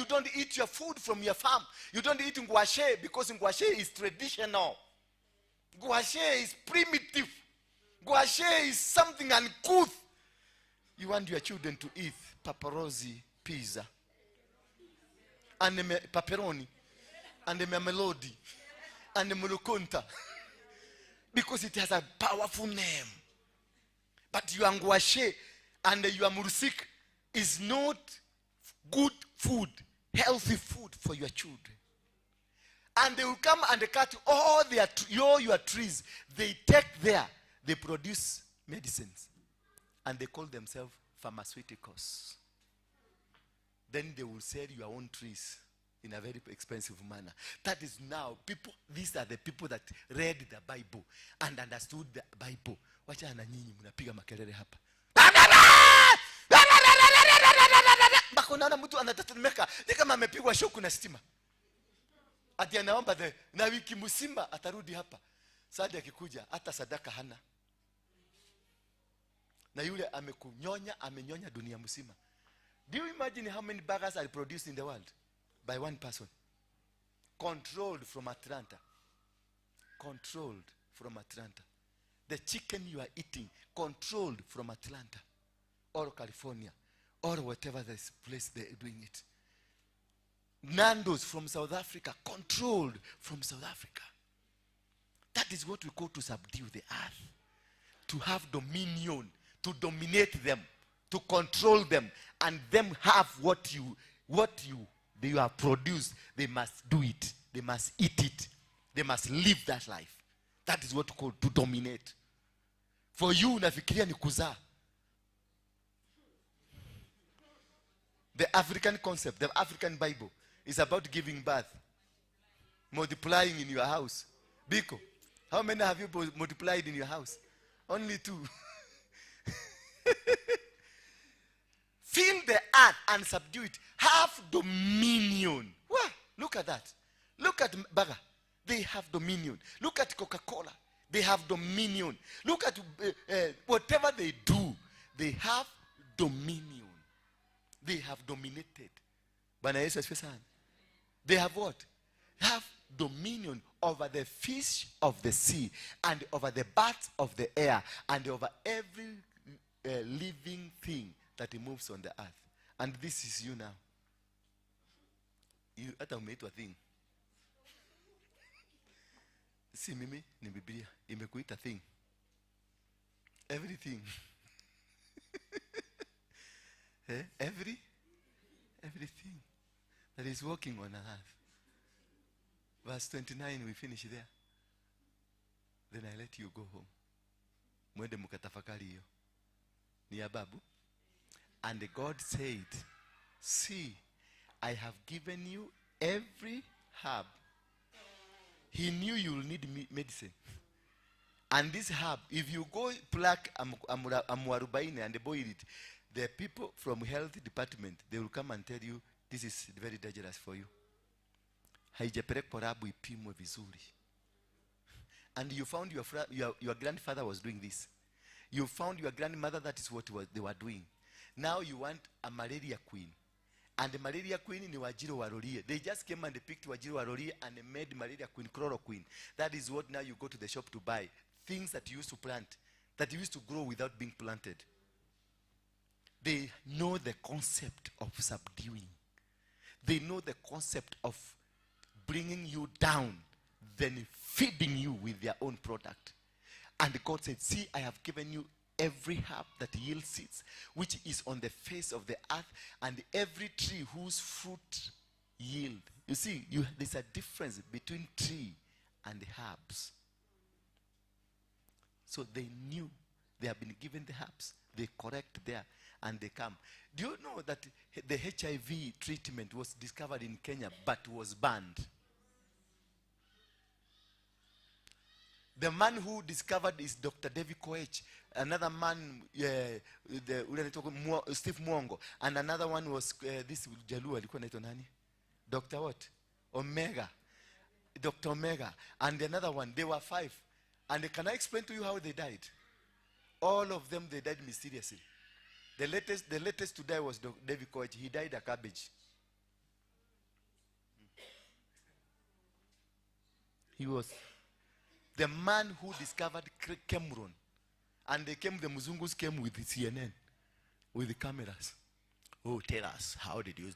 Speaker 3: don't eat your food from your farm. You don't eat ngwashe because ngwashe is traditional. Ngwashe is primitive. Ngwashe is something uncouth. You want your children to eat paparazzi pizza and pepperoni and melody and mulukunta because it has a powerful name. But your ngwashe and your murusik is not good food, healthy food for your children. And they will come and they cut all your trees. They take there, they produce medicines. And they call themselves pharmaceuticals. Then they will sell your own trees in a very expensive manner. That is now, these are the people that read the Bible and understood the Bible. Wacha na nyinyi mnapiga makelele hapa. Bako naona mtu anatatemeka ni kama amepigwa shoku na stima. Ati anaomba na wiki mzima atarudi hapa. Sadi akikuja hata sadaka hana. Na yule amenyonya dunia mzima. Do you imagine how many burgers are produced in the world by one person? Controlled from Atlanta. The chicken you are eating, controlled from Atlanta or California or whatever this place they are doing it. Nando's from South Africa, controlled from South Africa. That is what we call to subdue the earth. To have dominion, to dominate them, to control them, and them have what you have produced. They must do it. They must eat it. They must live that life. That is what we call to dominate. For you, unafikiria ni kuzaa. The African concept, the African Bible is about giving birth, multiplying in your house. Biko, how many have you multiplied in your house? Only 2. Fill the earth and subdue it. Have dominion. Wow, look at that. Look at Burger. They have dominion. Look at Coca-Cola. They have dominion. Look at whatever they do. They have dominion. They have dominated. They have what? Have dominion over the fish of the sea and over the birds of the air and over every living thing that moves on the earth. And this is you now. You hata umeitwa thing. Si mimi ni Biblia imekuita thing. Everything. Everything that is walking on earth. Verse 29, we finish there. Then I let you go home. Mwende mukatafakari hiyo. Ni ya babu. And God said, see, I have given you every herb. He knew you will need medicine. And this herb, if you go pluck amuarubaine and boil it, the people from health department, they will come and tell you, this is very dangerous for you. Haijapelekwa rabu ipimwe vizuri. And you found your grandfather was doing this. You found your grandmother, that is what they were doing. Now you want a malaria queen. And the malaria queen ni Wajiro Warorie. They just came and they picked Wajiro Warorie and they made malaria queen chloroquine. That is what now you go to the shop to buy. Things that you used to plant, that used to grow without being planted. They know the concept of subduing. They know the concept of bringing you down than feeding you with their own product. And God said, see, I have given you every herb that yields seeds, which is on the face of the earth, and every tree whose fruit yield. You see, there's a difference between tree and the herbs. So they knew they have been given the herbs. They correct there and they come. Do you know that the HIV treatment was discovered in Kenya but was banned? The man who discovered is Dr. David Koech. Another man, Steve Mwongo. And another one was this Jalu, alikuwa anaitwa nani? Dr. what? Omega. Dr. Omega. And another one, they were 5. And can I explain to you how they died? All of them, they died mysteriously. The latest to die was David Koech. He died a cabbage. He was the man who discovered Cameroon. And the Muzungus came with CNN, with the cameras. Oh, tell us, how did you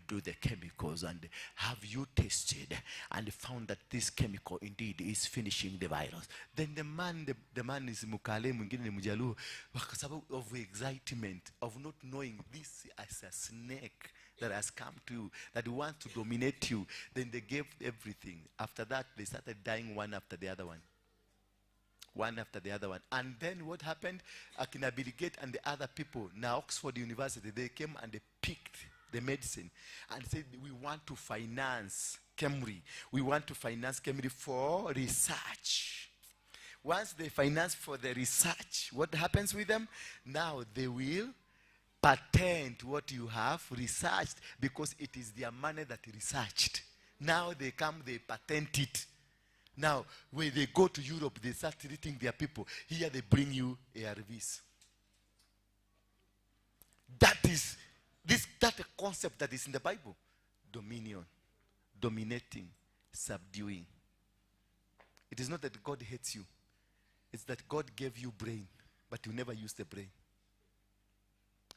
Speaker 3: do the chemicals, and have you tested and found that this chemical indeed is finishing the virus? Then the man is Mukale, mwingine ni Mjaluo, kwa sababu of excitement, of not knowing this as a snake that has come to you, that wants to dominate you. Then they gave everything. After that, they started dying one after the other one. One after the other one. And then what happened? Akina Bill Gates and the other people, now Oxford University, they came and they picked the medicine and said, we want to finance KEMRI. We want to finance KEMRI for research. Once they finance for the research, what happens with them? Now they will patent what you have researched, because it is their money that researched. Now they come, they patent it. Now, when they go to Europe, they start treating their people. Here they bring you ARVs. That is that a concept that is in the Bible. Dominion, dominating, subduing. It is not that God hates you. It's that God gave you brain, but you never use the brain.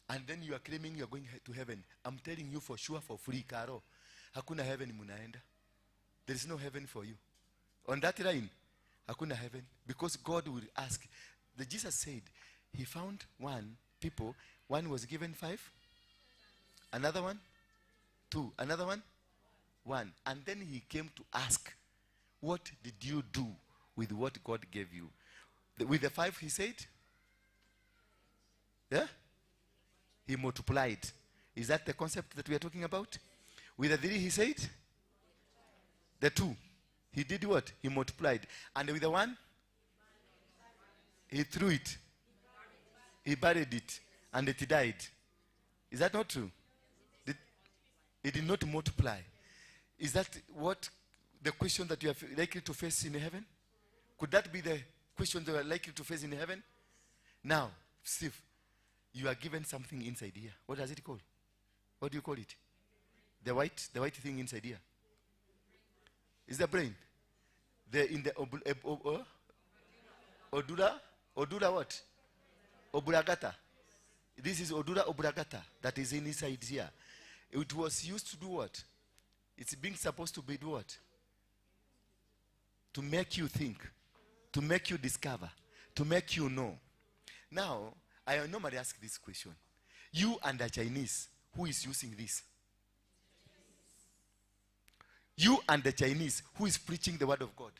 Speaker 3: And then you are claiming you are going to heaven. I'm telling you for sure, for free, Karo. Hakuna heaven munaenda. There is no heaven for you. On that line, hakuna heaven, because God will ask. Jesus said he found people. One was given 5, another one 2, another one 1. And then he came to ask, what did you do with what God gave you? With the 5, he said, yeah, he multiplied. Is that the concept that we are talking about? With the 3, he said, the 2. He did what? He multiplied. And with the 1, he threw it. He buried it. And it died. Is that not true? It did not multiply. Is that what the question that you are likely to face in heaven? Could that be the question that you are likely to face in heaven? Now, Steve, you are given something inside here. What does it call? What do you call it? The white thing inside here. Is the brain? In the Odura what? Oburagata. This is Odura Oburagata that is inside here. It was used to do what? It's being supposed to be do what? To make you think, to make you discover, to make you know. Now, I normally ask this question. You and a Chinese, who is using this? You and the Chinese, who is preaching the word of God?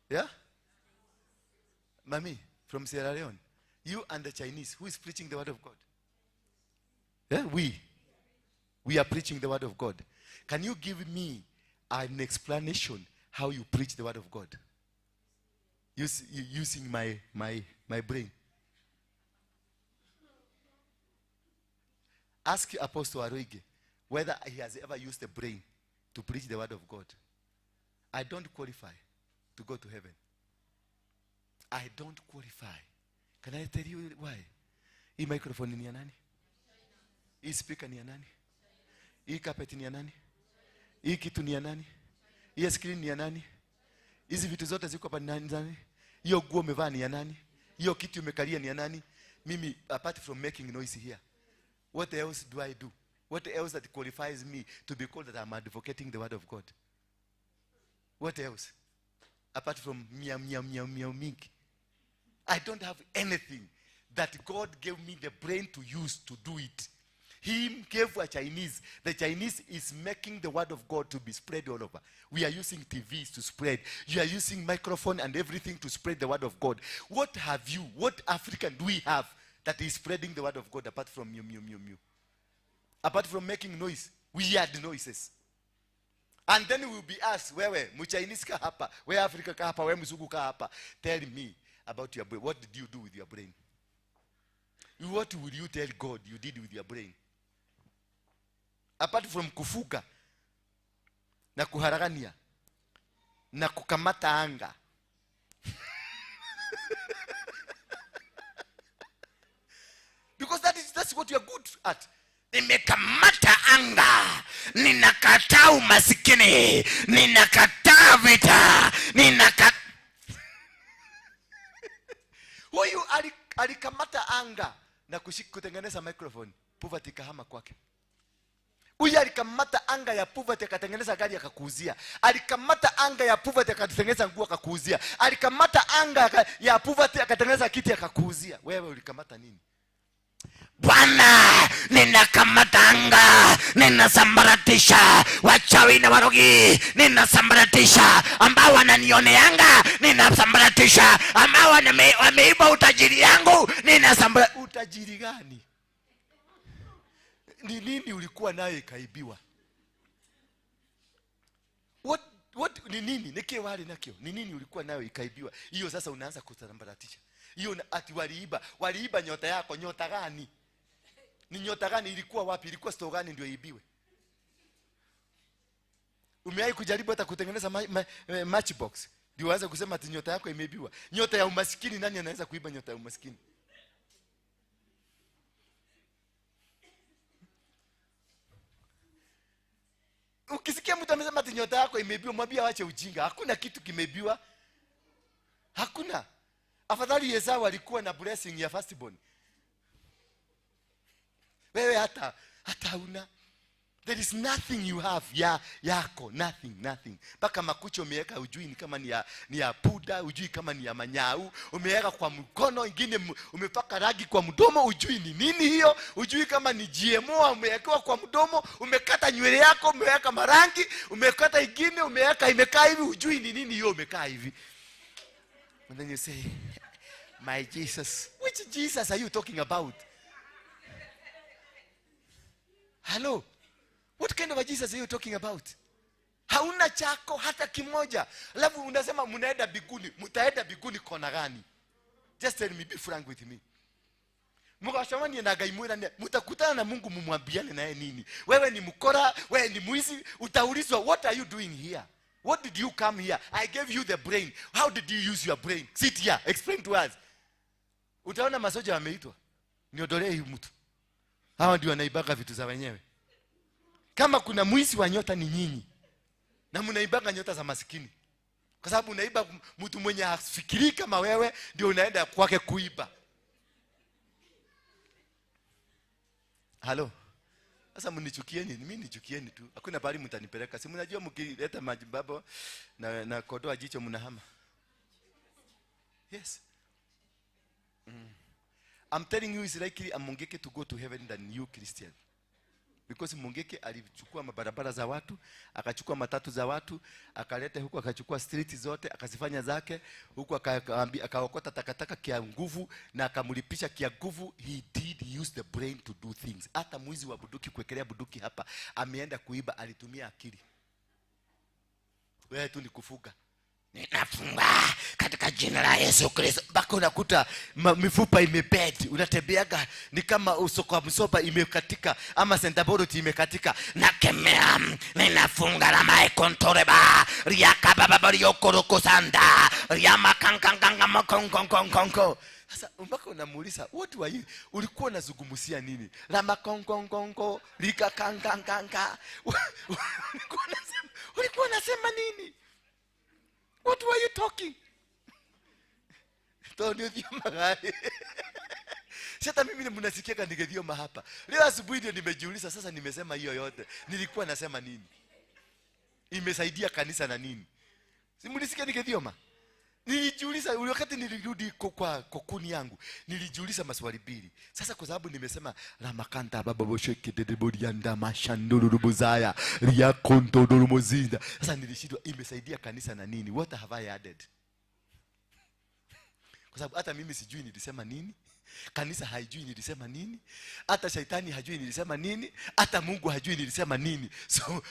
Speaker 3: Yeah? Mami, from Sierra Leone. You and the Chinese, who is preaching the word of God? Yeah? We are preaching the word of God. Can you give me an explanation how you preach the word of God? Using my brain. Ask Apostle Aroige whether he has ever used the brain to preach the word of God. I don't qualify to go to heaven. I don't qualify. Can I tell you why? Hii microphone ni ya nani? Hii speaker ni ya nani? Hii carpet ni ya nani? Hii kitu ni ya nani? Hii screen ni ya nani? Hizi vitu zote ziko hapa ni nani? Hiyo nguo umevaa ni ya nani? Hiyo kitu umekalia ni ya nani? Mimi, apart from making noise here, what else do I do? What else that qualifies me to be called that I'm advocating the word of God? What else? Apart from meow, meow, meow, meow, mink. I don't have anything that God gave me the brain to use to do it. He gave a Chinese. The Chinese is making the word of God to be spread all over. We are using TVs to spread. You are using microphone and everything to spread the word of God. What have you, what African do we have that is spreading the word of God apart from mew, mew, mew, mew? Apart from making noise, weird noises. And then we will be asked, wewe, Mchinese ka hapa, where Africa ka hapa, where Mzungu ka hapa. Tell me about your brain. What did you do with your brain? What will you tell God you did with your brain? Apart from kufuga, na kuharagania, na kukamata anga. Because that's what you are good at. Nimekamata anga, ninakataa umasikini, ninakataa vita, Huyu alikamata anga na kutengeneza microphone, poverty kahama kwake. Huyu alikamata anga ya poverty akatengeneza gari akakuuzia. Alikamata anga ya poverty akatengeneza nguo akakuuzia. Alikamata anga ya poverty akatengeneza kiti akakuuzia. Wewe ulikamata nini? Bwana, ninakamata anga, ninasambaratisha wachawi na warogi, ninasambaratisha ambao wananioneanga, ninasambaratisha ambao wameiba utajiri yangu, ninasambaratisha. Utajiri gani? Ni nini ulikuwa nayo ikaibiwa? What ni nini? Nike wale nakio. Ni nini ulikuwa nayo ikaibiwa? Hiyo sasa unaanza kusambaratisha. Hiyo ati waliiba nyota yako. Nyota gani? Ni nyota gani ilikuwa wapi? Ilikuwa store gani ndio ibiwe? Umewahi kujaribu hata kutengeneza matchbox? Ndio uanze kusema ati nyota yako imeibiwa. Nyota ya umaskini, nani anaweza kuiba nyota ya umaskini? Ukisikia mtu amesema ati nyota yako imeibiwa, mwambie aache ujinga. Hakuna kitu kimeibiwa. Hakuna. Afadhali Esau alikuwa na blessing ya firstborn. Wewe hata una. There is nothing you have yako, nothing. Paka makucho umeweka ujui ni kama ni ya puda, ujui kama ni ya manyau, umeweka kwa mkono, ingine umepaka rangi kwa mdomo, ujui ni nini hiyo, ujui kama ni GMO umeweka kwa mdomo, umekata nywele yako, umeweka marangi, umekata ingine, umeweka imekaa hivi, ujui ni nini hiyo umekaa hivi. And then you say, my Jesus. Which Jesus are you talking about? Hello? What kind of a Jesus are you talking about? Hauna chako hata kimoja. Alafu unasema mnaenda biguni. Mtaenda biguni kona gani? Just tell me, be frank with me. Mkashamani na gaimwira mtakutana na Mungu mumwambiane naye nini? Wewe ni mkora, wewe ni mwizi, utaulizwa what are you doing here? What did you come here? I gave you the brain. How did you use your brain? Sit here, explain to us. Utaona masoja wameitwa. Niodolee huyu mtu. Hawa ndio wanaibaka vitu za wenyewe. Kama kuna mwizi wa nyota ni nyinyi. Na mnaibaka nyota za maskini. Kwa sababu unaiba mtu mwenye hafikiri kama wewe, ndio unaenda kwake kuiba. Halo. Sasa mnichukieni, mimi nichukieni tu. Hakuna bali mtanipeleka. Si mnajua mkileta majibabo na kodoa jicho mnahama. Yes. I'm telling you, it's likely Mungeke to go to heaven than you Christian. Because Mungeke alichukua mabarabara za watu, akachukua matatu za watu, akaleta huku, akachukua street zote, akazifanya zake, huku akaokota takataka kia nguvu na akamlipisha kia nguvu. He used the brain to do things. Hata mwizi wa bunduki kuwekelea bunduki hapa, ameenda kuiba, alitumia akili. Wewe tu ni kufuga. Ninafunga katika jina la Yesu Kristo. Bako unakuta mifupa imebed, unatembeaga ni kama usoko wa msopa imekatika ama sendaboroti imekatika. Nakemea, ninafunga na maekontoreba riaka baba riyokoroko sanda riama kankanganga makonkonkonkonko. Sasa mpaka unamuuliza what were you? Ulikuwa unazungumzia nini? Rama konkonkonko rika kankanganga. Ulikuwa unasema nini? What were you talking? Sasa mimi mnasikia ningedhioma hapa. Leo asubuhi ndio nimejiuliza, sasa nimesema hiyo yote. Nilikuwa nasema nini? Imesaidia kanisa na nini? Si mlisikia ningedhioma? Nilijiuliza wakati nilirudi kwa kuni yangu. Nilijiuliza maswali mbili. Sasa kwa sababu nimesema la makanta baba bosheke dedebodianda mashandurubuzaya ria kontodurumuzinda. Sasa nilishindwa imesaidia kanisa na nini? What have I added? Kwa sababu hata mimi sijui nilisema nini. Kanisa haijui nilisema nini. Hata shaitani hajui nilisema nini. Hata Mungu hajui nilisema nini. So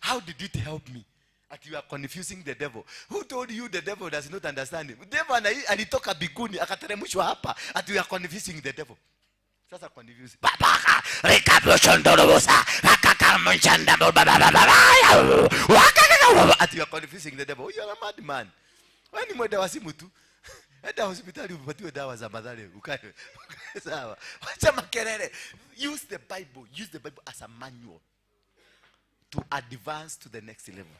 Speaker 3: how did it help me? That you are confusing the devil. Who told you the devil does not understand him? The devil alitoka biguni akateremshwa hapa. That you are confusing the devil. Sasa confuse. Baba rekaboshondorobosa akakamchanda baba. That you are confusing the devil. You are a mad man. Wewe ni mwendawasimu tu. Enda hospitali upatiwe dawa za madhara ukae. Sawa. Wacha makelele. Use the Bible as a manual to advance to the next level.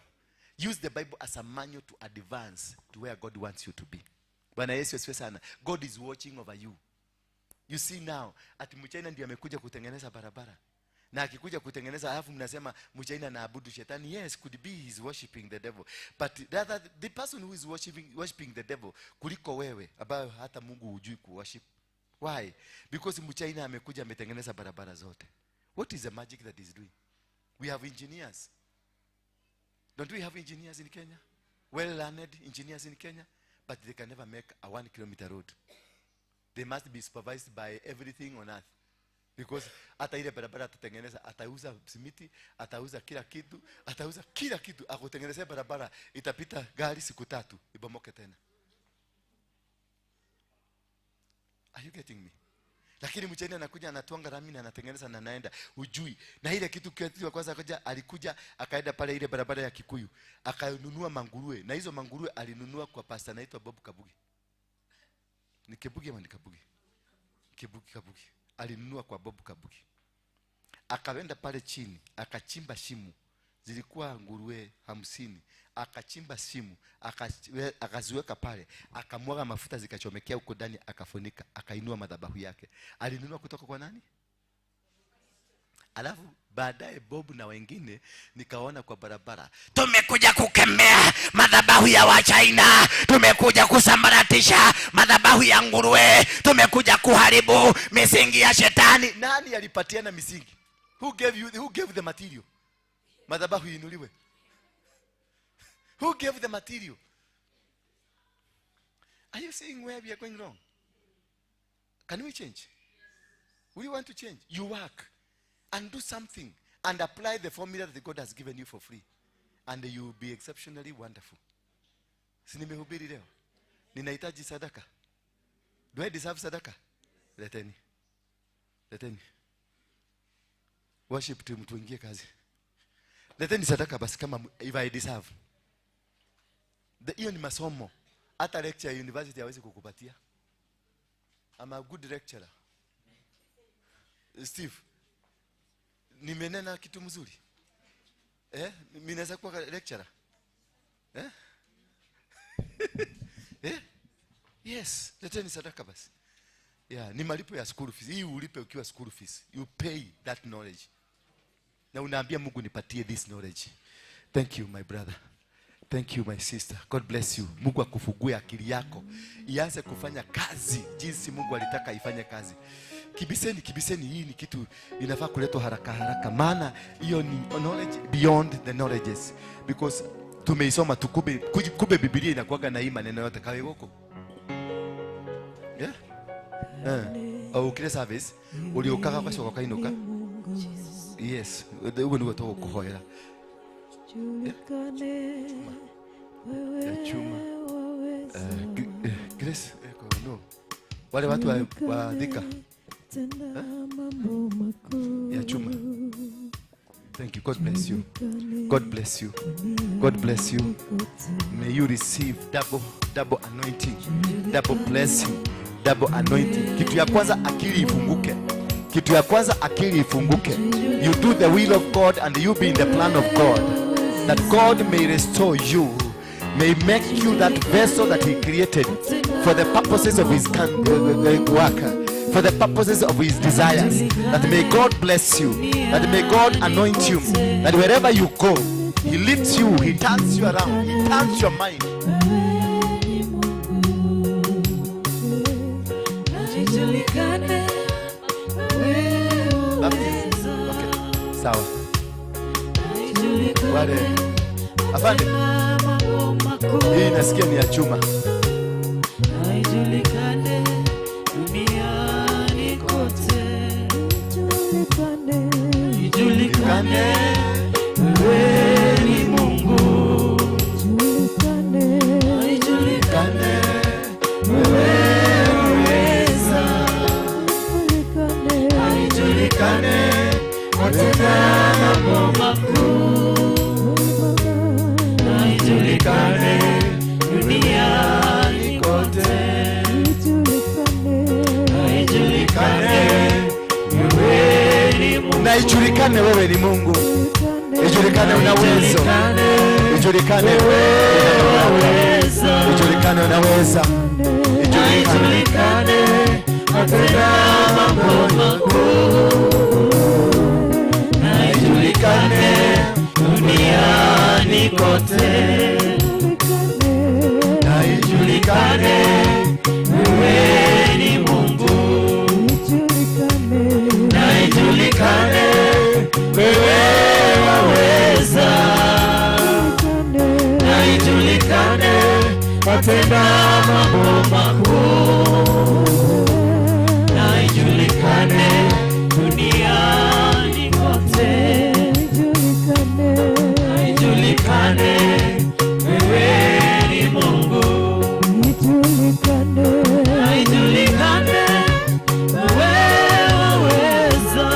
Speaker 3: Use the Bible as a manual to advance to where God wants you to be. Bwana Yesu asifiwe sana. God is watching over you. You see now, ati Mchaina ndiye amekuja kutengeneza barabara. Na akikuja kutengeneza alafu mnasema Mchaina anaabudu shetani. Yes, could be he is worshiping the devil. But the person who is worshiping the devil kuliko wewe ambaye hata Mungu hujui kuworship. Why? Because Mchaina amekuja ametengeneza barabara zote. What is the magic that is doing? We have engineers. Don't we have engineers in Kenya? Well-learned engineers in Kenya? But they can never make a 1 kilometer road. They must be supervised by everything on earth. Because hata ile barabara atatengeneza, atauza simiti, atauza kila kitu, akutengenezea barabara, itapita gari siku 3, ibomoke tena. Are you getting me? Lakini Mchaina anakuja anatuanga rami na anatengeneza na anaenda ujui. Na ile kitu kwa kwanza alikuja akaenda pale ile barabara ya Kikuyu, akanunua manguruwe. Na hizo manguruwe alinunua kwa pastor anaitwa Bob Kabugi. Ni Kebugi ama ni Kabugi? Kabugi. Alinunua kwa Bob Kabugi. Akaenda pale chini, akachimba shimo. Zilikuwa nguruwe 50. Akachimba shimo, akaziweka pale, akamwaga mafuta zikachomekea huko ndani, akafunika, akainua madhabahu yake. Alinunua kutoka kwa nani? Alafu baadaye Bob na wengine nikaona kwa barabara, tumekuja kukemea madhabahu ya Wachaina, tumekuja kusambaratisha madhabahu ya nguruwe, tumekuja kuharibu misingi ya shetani. Nani alipatiana misingi? Who gave the material? Madhabahu inuliwe. Who gave the material? Are you seeing where we are going wrong? Can we change? Will you want to change? You work and do something and apply the formula that God has given you for free. And you will be exceptionally wonderful. Si nimehubiri leo? Ninahitaji sadaka. Do I deserve sadaka? Leteni. Worship tu mtu ingie kazi. Leteni sadaka basi kama if I deserve. Hiyo ni masomo. Hata lecture ya university hawezi kukupatia. I'm a good lecturer. Steve, nimenena kitu mzuri. Mimi naweza kuwa lecturer. Yes, leteni sadaka basi. Yeah, ni malipo ya school fees. Hii ulipe ukiwa school fees. You pay that knowledge. Na unaambia Mungu nipatie this knowledge. Thank you my brother. Thank you my sister. God bless you. Mungu akufungue akili yako ianze kufanya kazi jinsi Mungu alitaka ifanye kazi. Kibiseni hii ni kitu inafaa kuletwa haraka. Maana hiyo ni knowledge beyond the knowledges. Because tumeisoma tukube Biblia inakuwa na hii maneno yote kawe huko. Yeah? Au kile service uliokaa kwa soko kainuka. Yes, ugo ndio toka kuhoera. Chuma. Grace, no. Wale watu wa Thika. Ya chuma. Thank you. God bless you. God bless you. God bless you. May you receive double anointing, double blessing, double anointing. Kitu ya kwanza akili ifunguke. You do the will of God and you be in the plan of God. That God may restore you, may make you that vessel that He created for the purposes of His work. for the purposes of his desires. That may God bless you, that may God anoint you, that wherever you go, he lifts you, he turns you around, he turns your mind. Sawa. Wale. Afande. Hii nasikia ni ya chuma.
Speaker 1: Haijulikane duniani kote. Haijulikane wewe ni Mungu. Haijulikane wewe waweza. Haijulikane watenda mambo makuu. Haijulikane duniani kote. Haijulikane wewe ni Mungu.
Speaker 3: Na ijulikane wewe ni Mungu. Ijulikane una uwezo. Ijulikane unaweza. Ijulikane unaweza.
Speaker 1: Haijulikane watenda mambo makuu. Haijulikane duniani kote. Haijulikane wewe ni Mungu. Haijulikane wewe waweza. Haijulikane watenda mambo makuu. Haijulikane duniani kote. Haijulikane wewe ni Mungu. Haijulikane wewe waweza.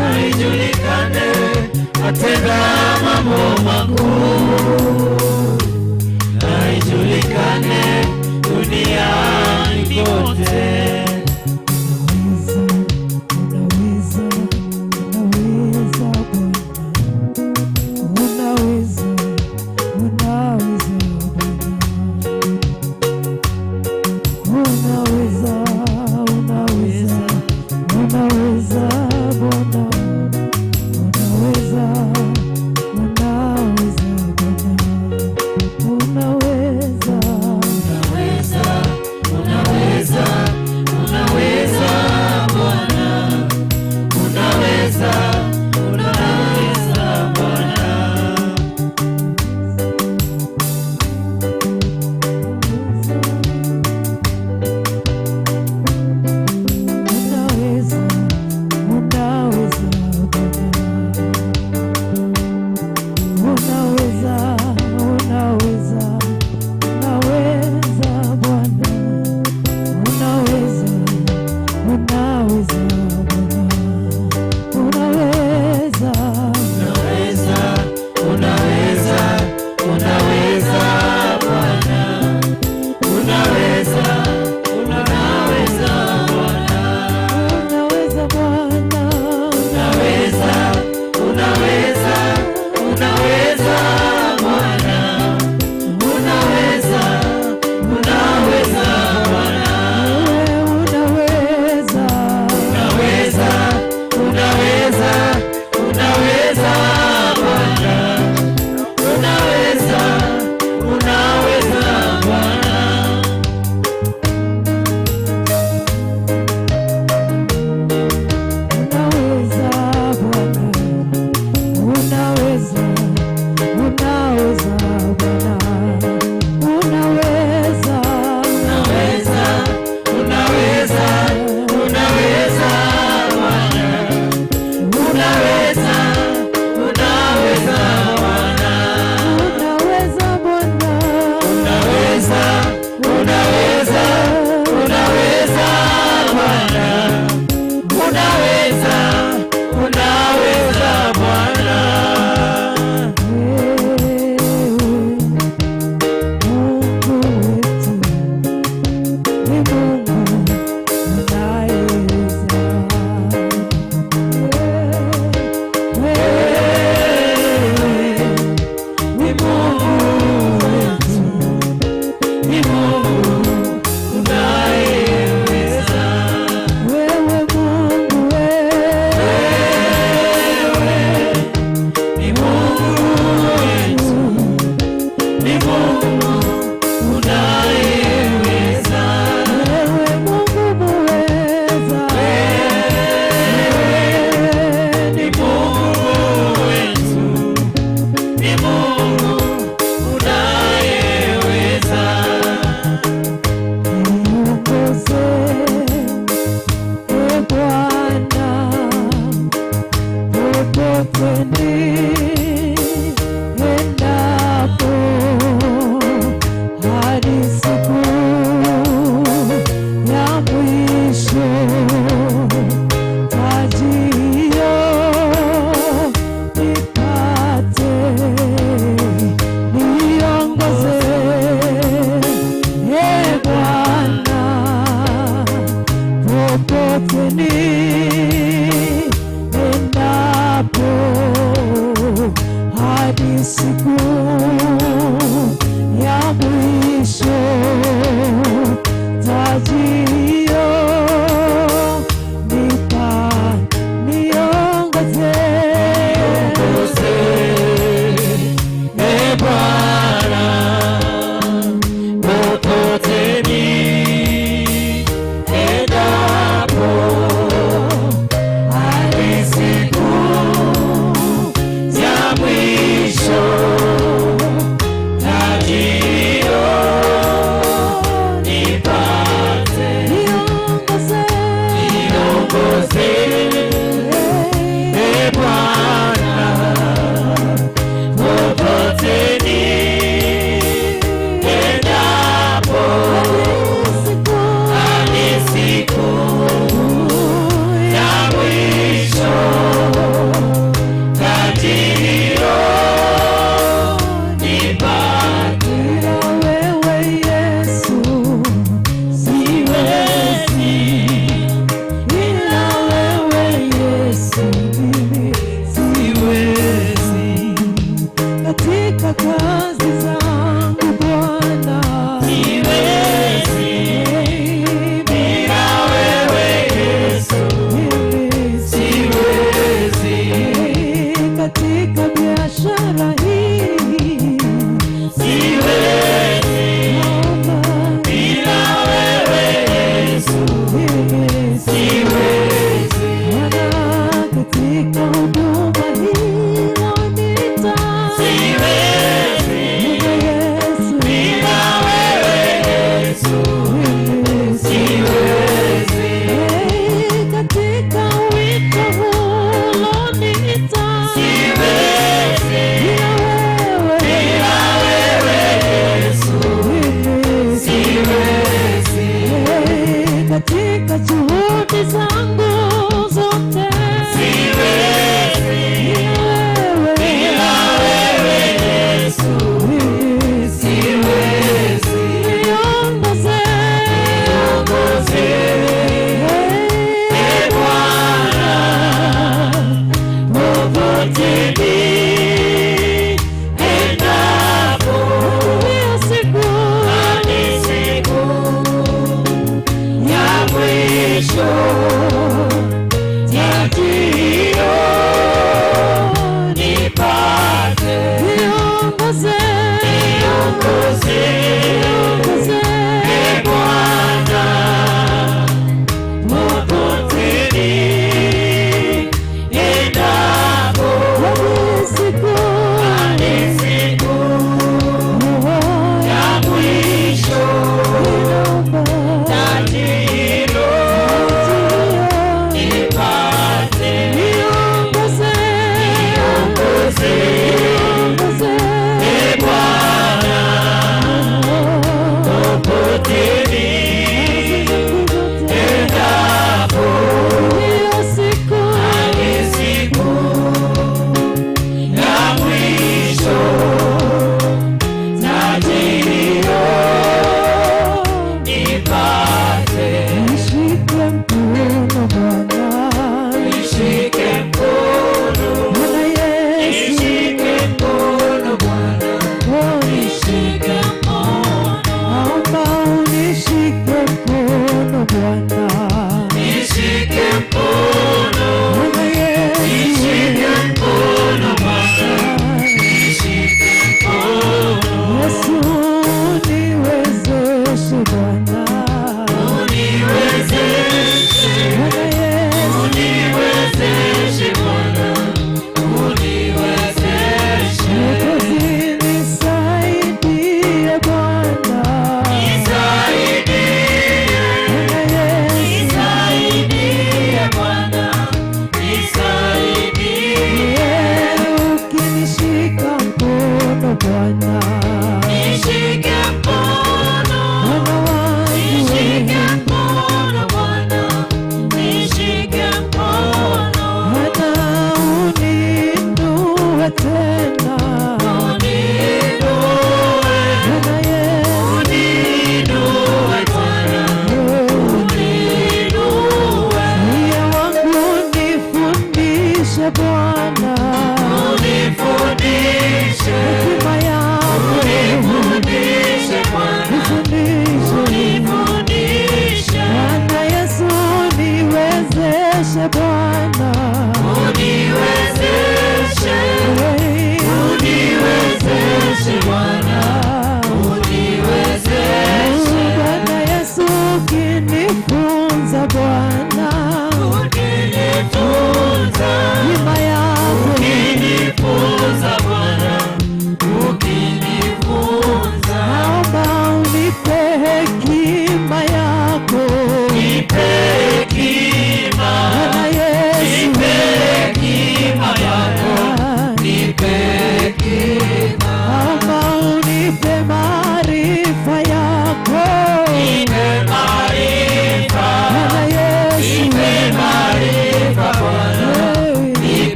Speaker 1: Haijulikane watenda mambo makuu. Haijulikane duniani kote. Unaweza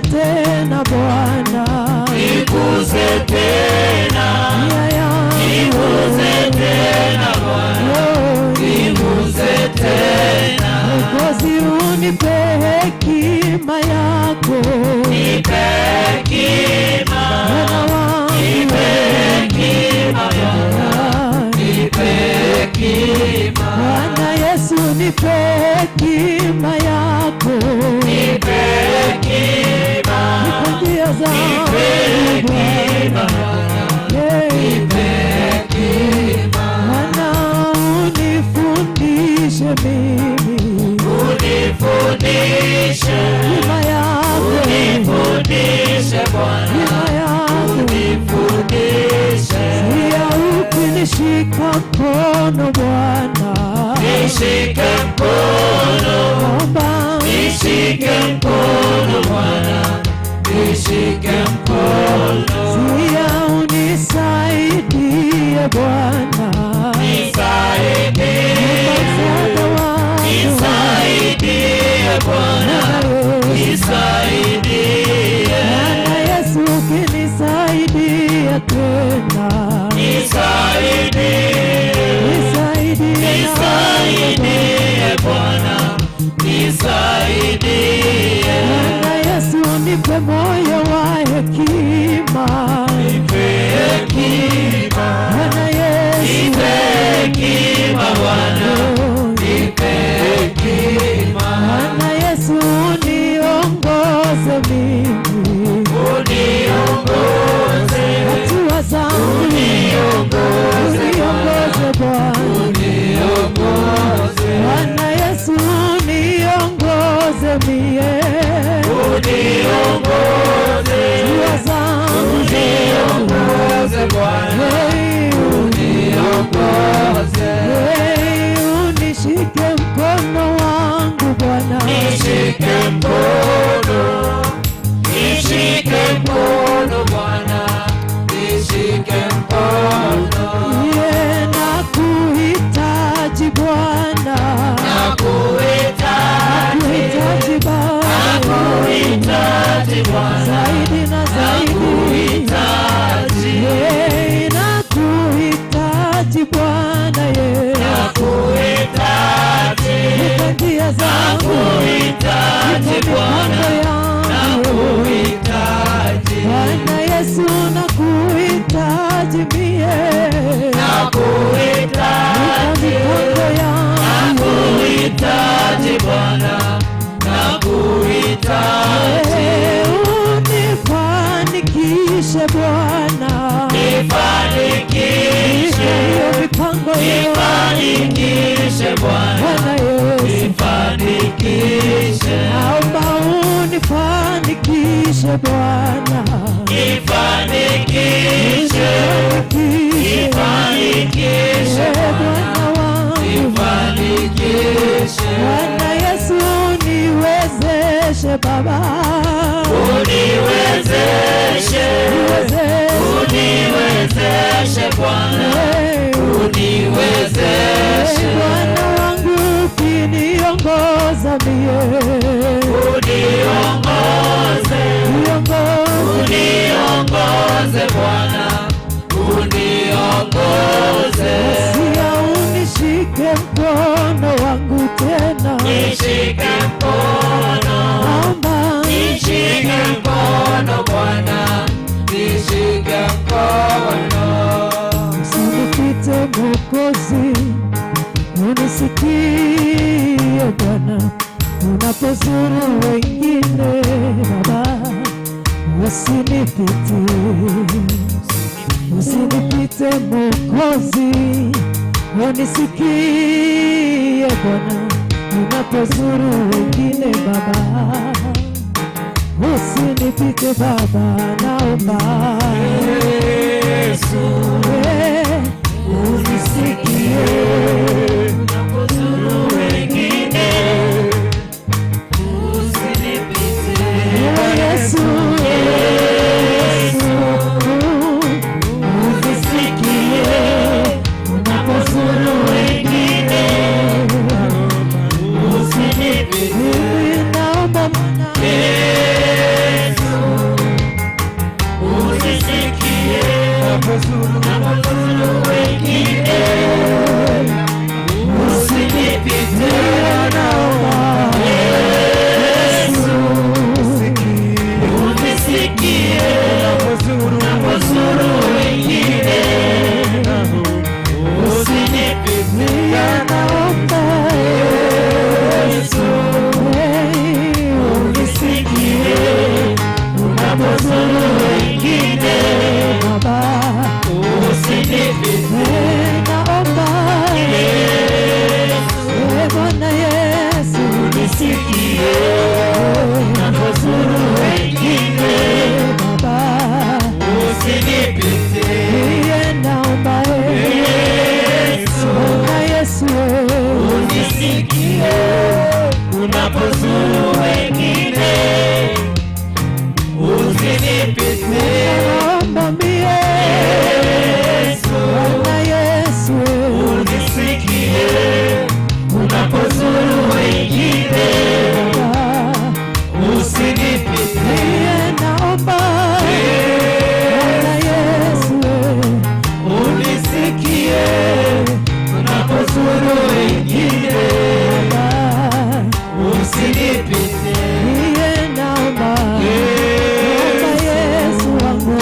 Speaker 1: tena Bwana,
Speaker 2: niguze tena, niguze tena Bwana, niguze tena.
Speaker 1: Mwokozi unipe hekima yako,
Speaker 2: nipe hekima, nipe hekima Bwana, nipe hekima.
Speaker 1: Bwana Yesu nipe hekima yako,
Speaker 2: nipe hekima,
Speaker 1: nipe hekima
Speaker 2: nipe hekima.
Speaker 1: Bwana unifundishe mimi,
Speaker 2: unifundishe
Speaker 1: hekima yako,
Speaker 2: unifundishe Bwana,
Speaker 1: hekima yako,
Speaker 2: unifundishe.
Speaker 1: Pia ukinishika mkono Bwana,
Speaker 2: nishike mkono, nishike mkono Bwana, nishike mkono.
Speaker 1: Pia unisaidie Bwana,
Speaker 2: nisaidie, nisaidie Bwana, nisaidie.
Speaker 1: Bwana Yesu ukinisaidia tena,
Speaker 2: nisaidie, nisaidie Bwana, nisaidie.
Speaker 1: Bwana Yesu nipe moyo wa hekima,
Speaker 2: nipe hekima,
Speaker 1: Bwana Yesu
Speaker 2: nipe hekima Bwana, nipe hekima.
Speaker 1: Bwana Yesu uniongoze mimi,
Speaker 2: uniongoze
Speaker 1: hatua zangu,
Speaker 2: uniongoze
Speaker 1: Bwana,
Speaker 2: uniongoze.
Speaker 1: Bwana Yesu uniongoze mie,
Speaker 2: uniongoze
Speaker 1: hatua zangu,
Speaker 2: uniongoze Bwana, uniongoze.
Speaker 1: Unishike mkono wangu Bwana,
Speaker 2: nishike mkono, nishike mkono Bwana, nishike mkono.
Speaker 1: Nakuhitaji Bwana,
Speaker 2: nakuhitaji
Speaker 1: Bwana,
Speaker 2: nakuhitaji Bwana,
Speaker 1: zaidi na zaidi, nakuhitaji Bwana,
Speaker 2: nakuhitaji,
Speaker 1: njia zangu,
Speaker 2: nakuhitaji Bwana, nakuhitaji
Speaker 1: Bwana Yesu, nakuhitaji mie,
Speaker 2: nakuhitaji, nakuhitaji Bwana, nakuhitaji.
Speaker 1: Unifanikishe Bwana,
Speaker 2: nifanikishe,
Speaker 1: mipango
Speaker 2: nifanikishe Bwana, nifanikishe.
Speaker 1: naomba unifanikishe Bwana,
Speaker 2: nifanikishe, nifanikishe
Speaker 1: Bwana wangu,
Speaker 2: nifanikishe.
Speaker 1: Bwana Yesu uniwezeshe Baba,
Speaker 2: uniwezeshe, uniwezeshe Bwana, uniwezeshe.
Speaker 1: Bwana wangu ukiniongoza mie,
Speaker 2: uniongoze, uniongoze Bwana, uniongoze.
Speaker 1: Sia unishike mkono wangu tena,
Speaker 2: nishike mkono,
Speaker 1: naomba
Speaker 2: nishike mkono Bwana, nishike mkono.
Speaker 1: usinipite Mwokozi, unisikie Bwana, unapozuru wengine Baba, usinipite, usinipite Mwokozi, unisikie Bwana, unapozuru wengine Baba, usinipite Baba, naomba
Speaker 2: Yesu,
Speaker 1: unisikie,
Speaker 2: unapozuru wengine, usinipite
Speaker 1: Yesu, unisikie, unapozuru wengine,
Speaker 2: usinipite.
Speaker 1: naomba Bwana,
Speaker 2: Yesu, usinipite.
Speaker 1: naomba mie Bwana Yesu
Speaker 2: Unisikie unapozuru wengine, usinipite.
Speaker 1: mie naomba Bwana Yesu
Speaker 2: Unisikie unapozuru wengine, usinipite.
Speaker 1: mie naomba Yesu wangu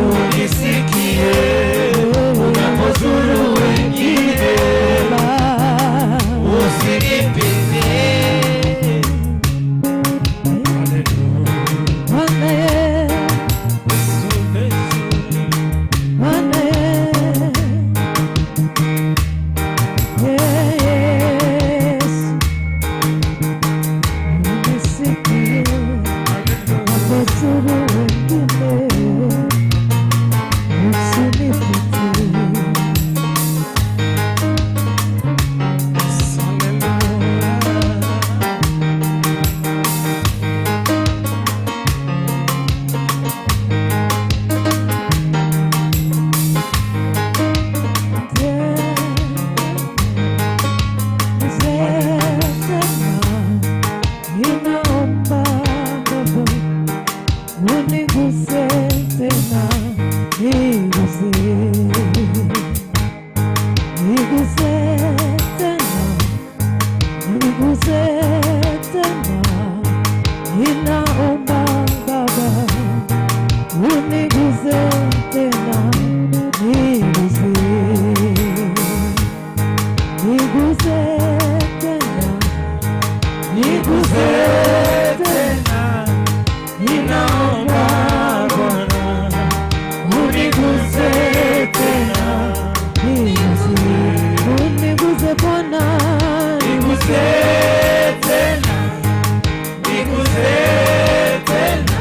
Speaker 2: Unisikie unapozuru wengine, usinipite.
Speaker 1: Bwana Yesu Bwana Yesu unisikie unapozuru wengine, usinipite. Ninaomba Baba uniguze tena, niguze, niguze tena, niguze tena, ninaomba Bwana uniguze tena, niguze, uniguze Bwana,
Speaker 2: Niguze tena, niguze tena,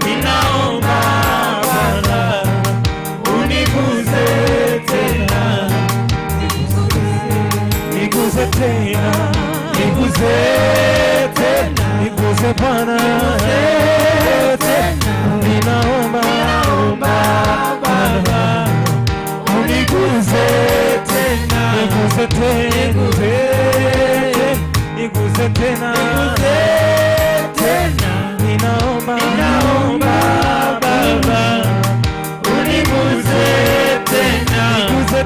Speaker 2: ninaomba Bwana, uniguze tena, niguze tena, niguze tena, niguze Bwana, ninaomba Bwana, uniguze tena, niguze tena, ninaomba Baba, uniguze tena, niguze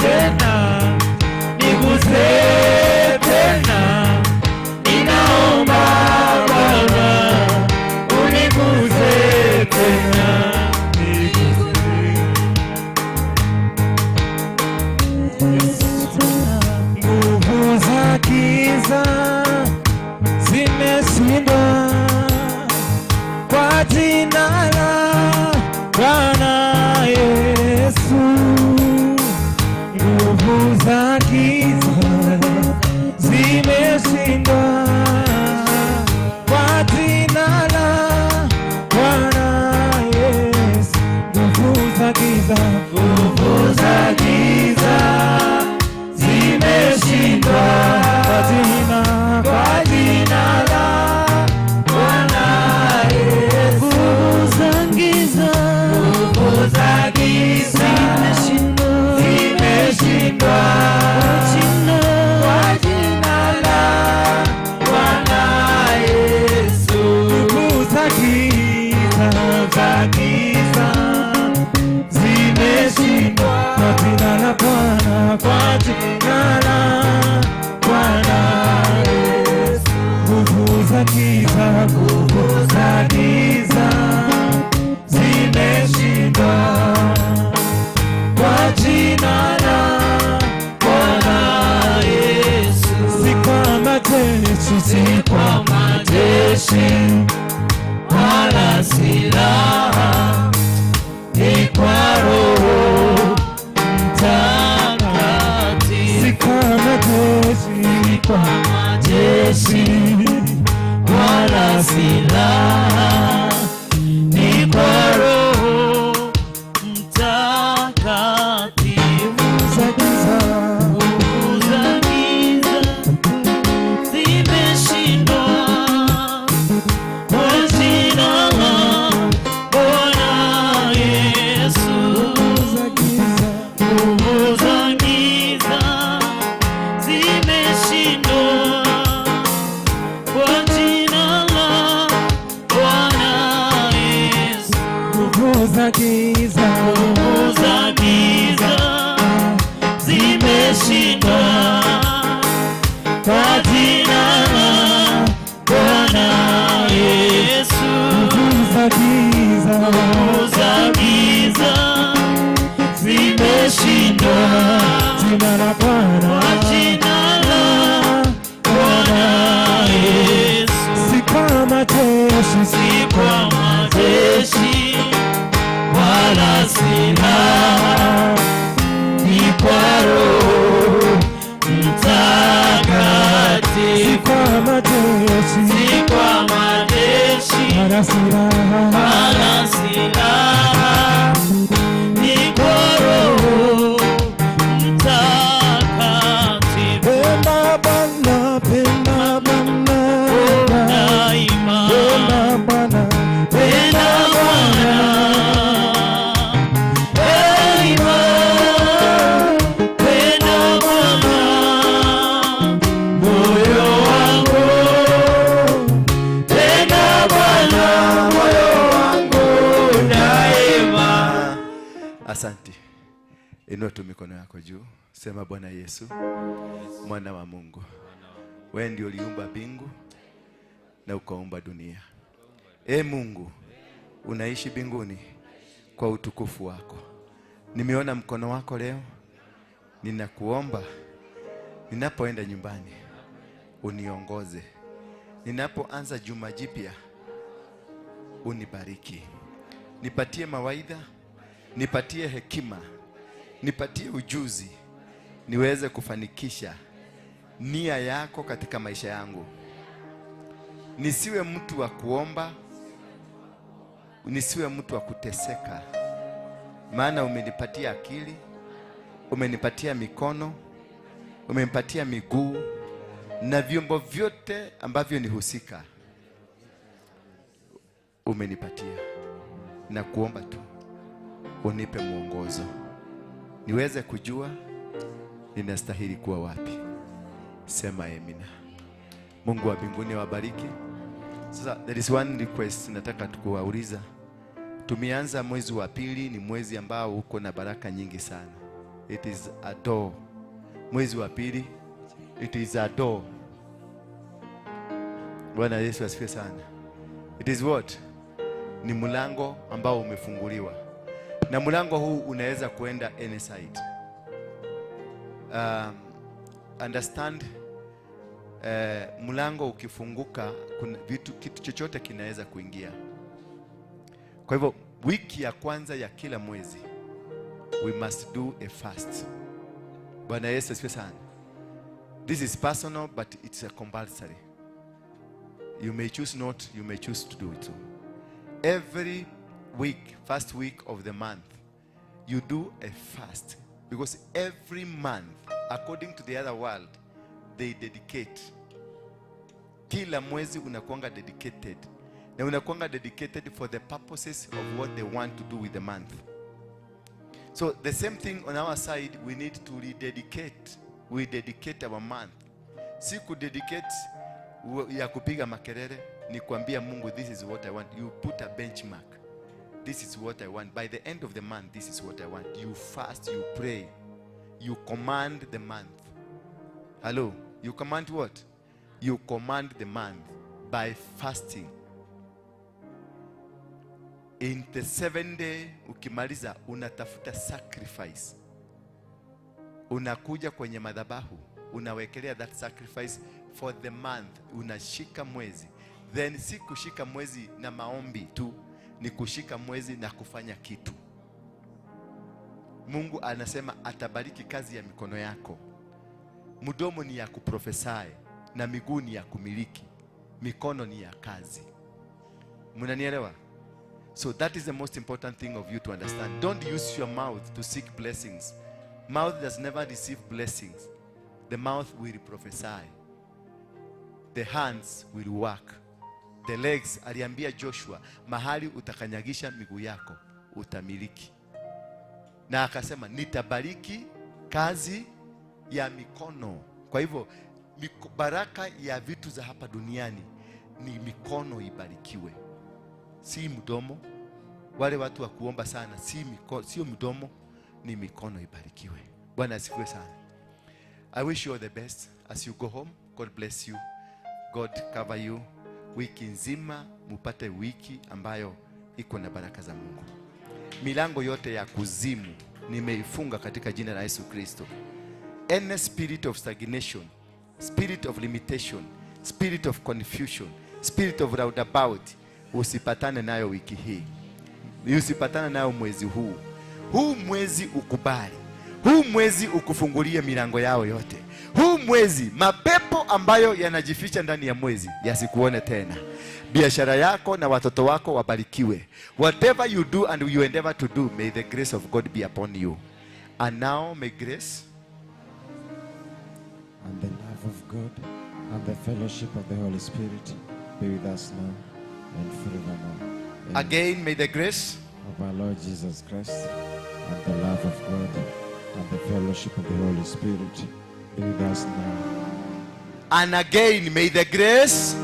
Speaker 2: tena, niguze tena, ninaomba Baba, uniguze tena, nguvu za giza zimeshindwa kwa jina la Bwana Yesu. Nguvu za giza zimeshindwa kwa jina la Bwana Yesu. Nguvu za giza, nguvu za giza zimeshindwa kwa jina la Bwana Yesu. Nguvu za giza zimeshindwa kwa jina la Bwana Yesu. Nguvu za giza zimeshindwa kwa jina la Bwana, kwa jina la Bwana Yesu. Nguvu za giza zimeshindwa kwa jina la Bwana Yesu. Si kwa majeshi wala silaha, ni kwa Roho Mtakatifu. Si kwa majeshi wala silaha, ni kwa Roho Mtakatifu. Nguvu za giza zimeshindwa kwa jina za giza,
Speaker 5: nguvu za giza zimeshindwa kwa jina la Bwana Yesu.
Speaker 2: nguvu za giza,
Speaker 5: Nguvu za giza zimeshindwa
Speaker 2: jina la Bwana,
Speaker 5: kwa jina la Bwana Yesu.
Speaker 2: si kwa majeshi,
Speaker 5: Si kwa majeshi wala silaha, ni kwa Roho Mtakatifu.
Speaker 2: si kwa majeshi,
Speaker 5: Si kwa majeshi
Speaker 2: wala silaha,
Speaker 5: wala silaha, ni kwa Roho Mtakatifu.
Speaker 2: penda Bwana, penda Bwana,
Speaker 5: Daima
Speaker 2: penda Bwana,
Speaker 5: penda Bwana, daima penda Bwana, moyo wangu penda Bwana, moyo wangu daima.
Speaker 3: Asante. Inua tu mikono yako juu. Sema, Bwana Yesu, mwana wa Mungu, wewe ndio uliumba mbingu na ukaumba dunia. Mungu, unaishi mbinguni kwa utukufu wako. Nimeona mkono wako leo. Ninakuomba ninapoenda nyumbani uniongoze. Ninapoanza juma jipya unibariki. Nipatie mawaidha, nipatie hekima, nipatie ujuzi, niweze kufanikisha nia yako katika maisha yangu. Nisiwe mtu wa kuomba, nisiwe mtu wa kuteseka. Maana umenipatia akili, umenipatia mikono, umenipatia miguu na vyombo vyote ambavyo nihusika. Umenipatia. Na kuomba tu unipe mwongozo, niweze kujua ninastahili kuwa wapi. Sema amina. Mungu wa mbinguni wabariki. Sasa there is one request nataka tukuwauliza. Tumeanza mwezi wa pili, ni mwezi ambao uko na baraka nyingi sana. It is a door. Mwezi wa pili, it is a door. Bwana Yesu asifiwe sana. It is what? Ni mlango ambao umefunguliwa. Na mlango huu unaweza kuenda any side. Understand, mlango ukifunguka kuna kitu chochote kinaweza kuingia. Kwa hivyo wiki ya kwanza ya kila mwezi we must do a fast. Bwana Yesu asifiwe sana. This is personal but it's a compulsory. You may choose not, you may choose to do it too. Every week, first week of the month, you do a fast. Because every month, according to the other world, they dedicate. Kila mwezi unakuanga dedicated. Na unakuanga dedicated for the purposes of what they want to do with the month. So the same thing on our side, we need to rededicate. We dedicate our month. Si kudedicate ya kupiga makelele, ni kuambia Mungu, this is what I want. You put a benchmark. This is what I want. By the end of the month, this is what I want. You fast, you pray. You command the month. Hello? You command what? You command the month by fasting. In the 7th day, ukimaliza, unatafuta sacrifice. Unakuja kwenye madhabahu, unawekelea that sacrifice for the month. Unashika mwezi. Then si kushika mwezi na maombi tu, ni kushika mwezi na kufanya kitu. Mungu anasema atabariki kazi ya mikono yako. Mdomo ni ya kuprofesai na miguu ni ya kumiliki. Mikono ni ya kazi. Mnanielewa? So that is the most important thing of you to understand. Don't use your mouth to seek blessings. Mouth does never receive blessings. The mouth will prophesy. The hands will work. The legs, aliambia Joshua, mahali utakanyagisha miguu yako utamiliki. Na akasema nitabariki kazi ya mikono. Kwa hivyo baraka ya vitu za hapa duniani ni mikono ibarikiwe, si mdomo. Wale watu wa kuomba sana, sio mdomo, ni mikono ibarikiwe. Bwana asifiwe sana. I wish you all the best as you go home. God bless you. God cover you. Wiki nzima mupate wiki ambayo iko na baraka za Mungu. Milango yote ya kuzimu nimeifunga katika jina la Yesu Kristo. Any spirit of stagnation, spirit of limitation, spirit of confusion, spirit of roundabout, usipatane nayo wiki hii. Usipatane nayo mwezi huu. Huu mwezi ukubali. Huu mwezi ukufungulie milango yao yote. Huu mwezi mapepo ambayo yanajificha ndani ya mwezi yasikuone tena. Biashara yako na watoto wako wabarikiwe. Whatever you do and you endeavor to do, may the grace of God be upon you. And now may grace
Speaker 2: and the love of God and the fellowship of the Holy Spirit be with us now and forevermore. Amen.
Speaker 3: Again, may the grace
Speaker 2: of our Lord Jesus Christ and the love of God and the fellowship of the Holy Spirit be with us now.
Speaker 3: And again, may the grace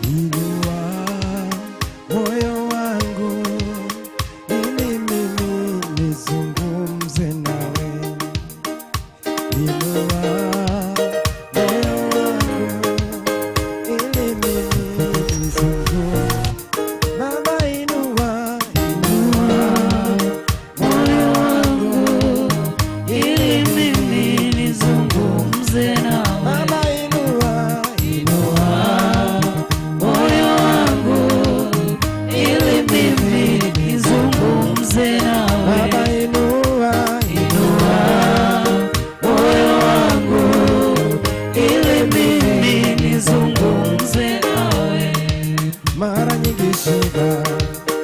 Speaker 2: Inua moyo wangu ili mimi nizungumze nawe. Inua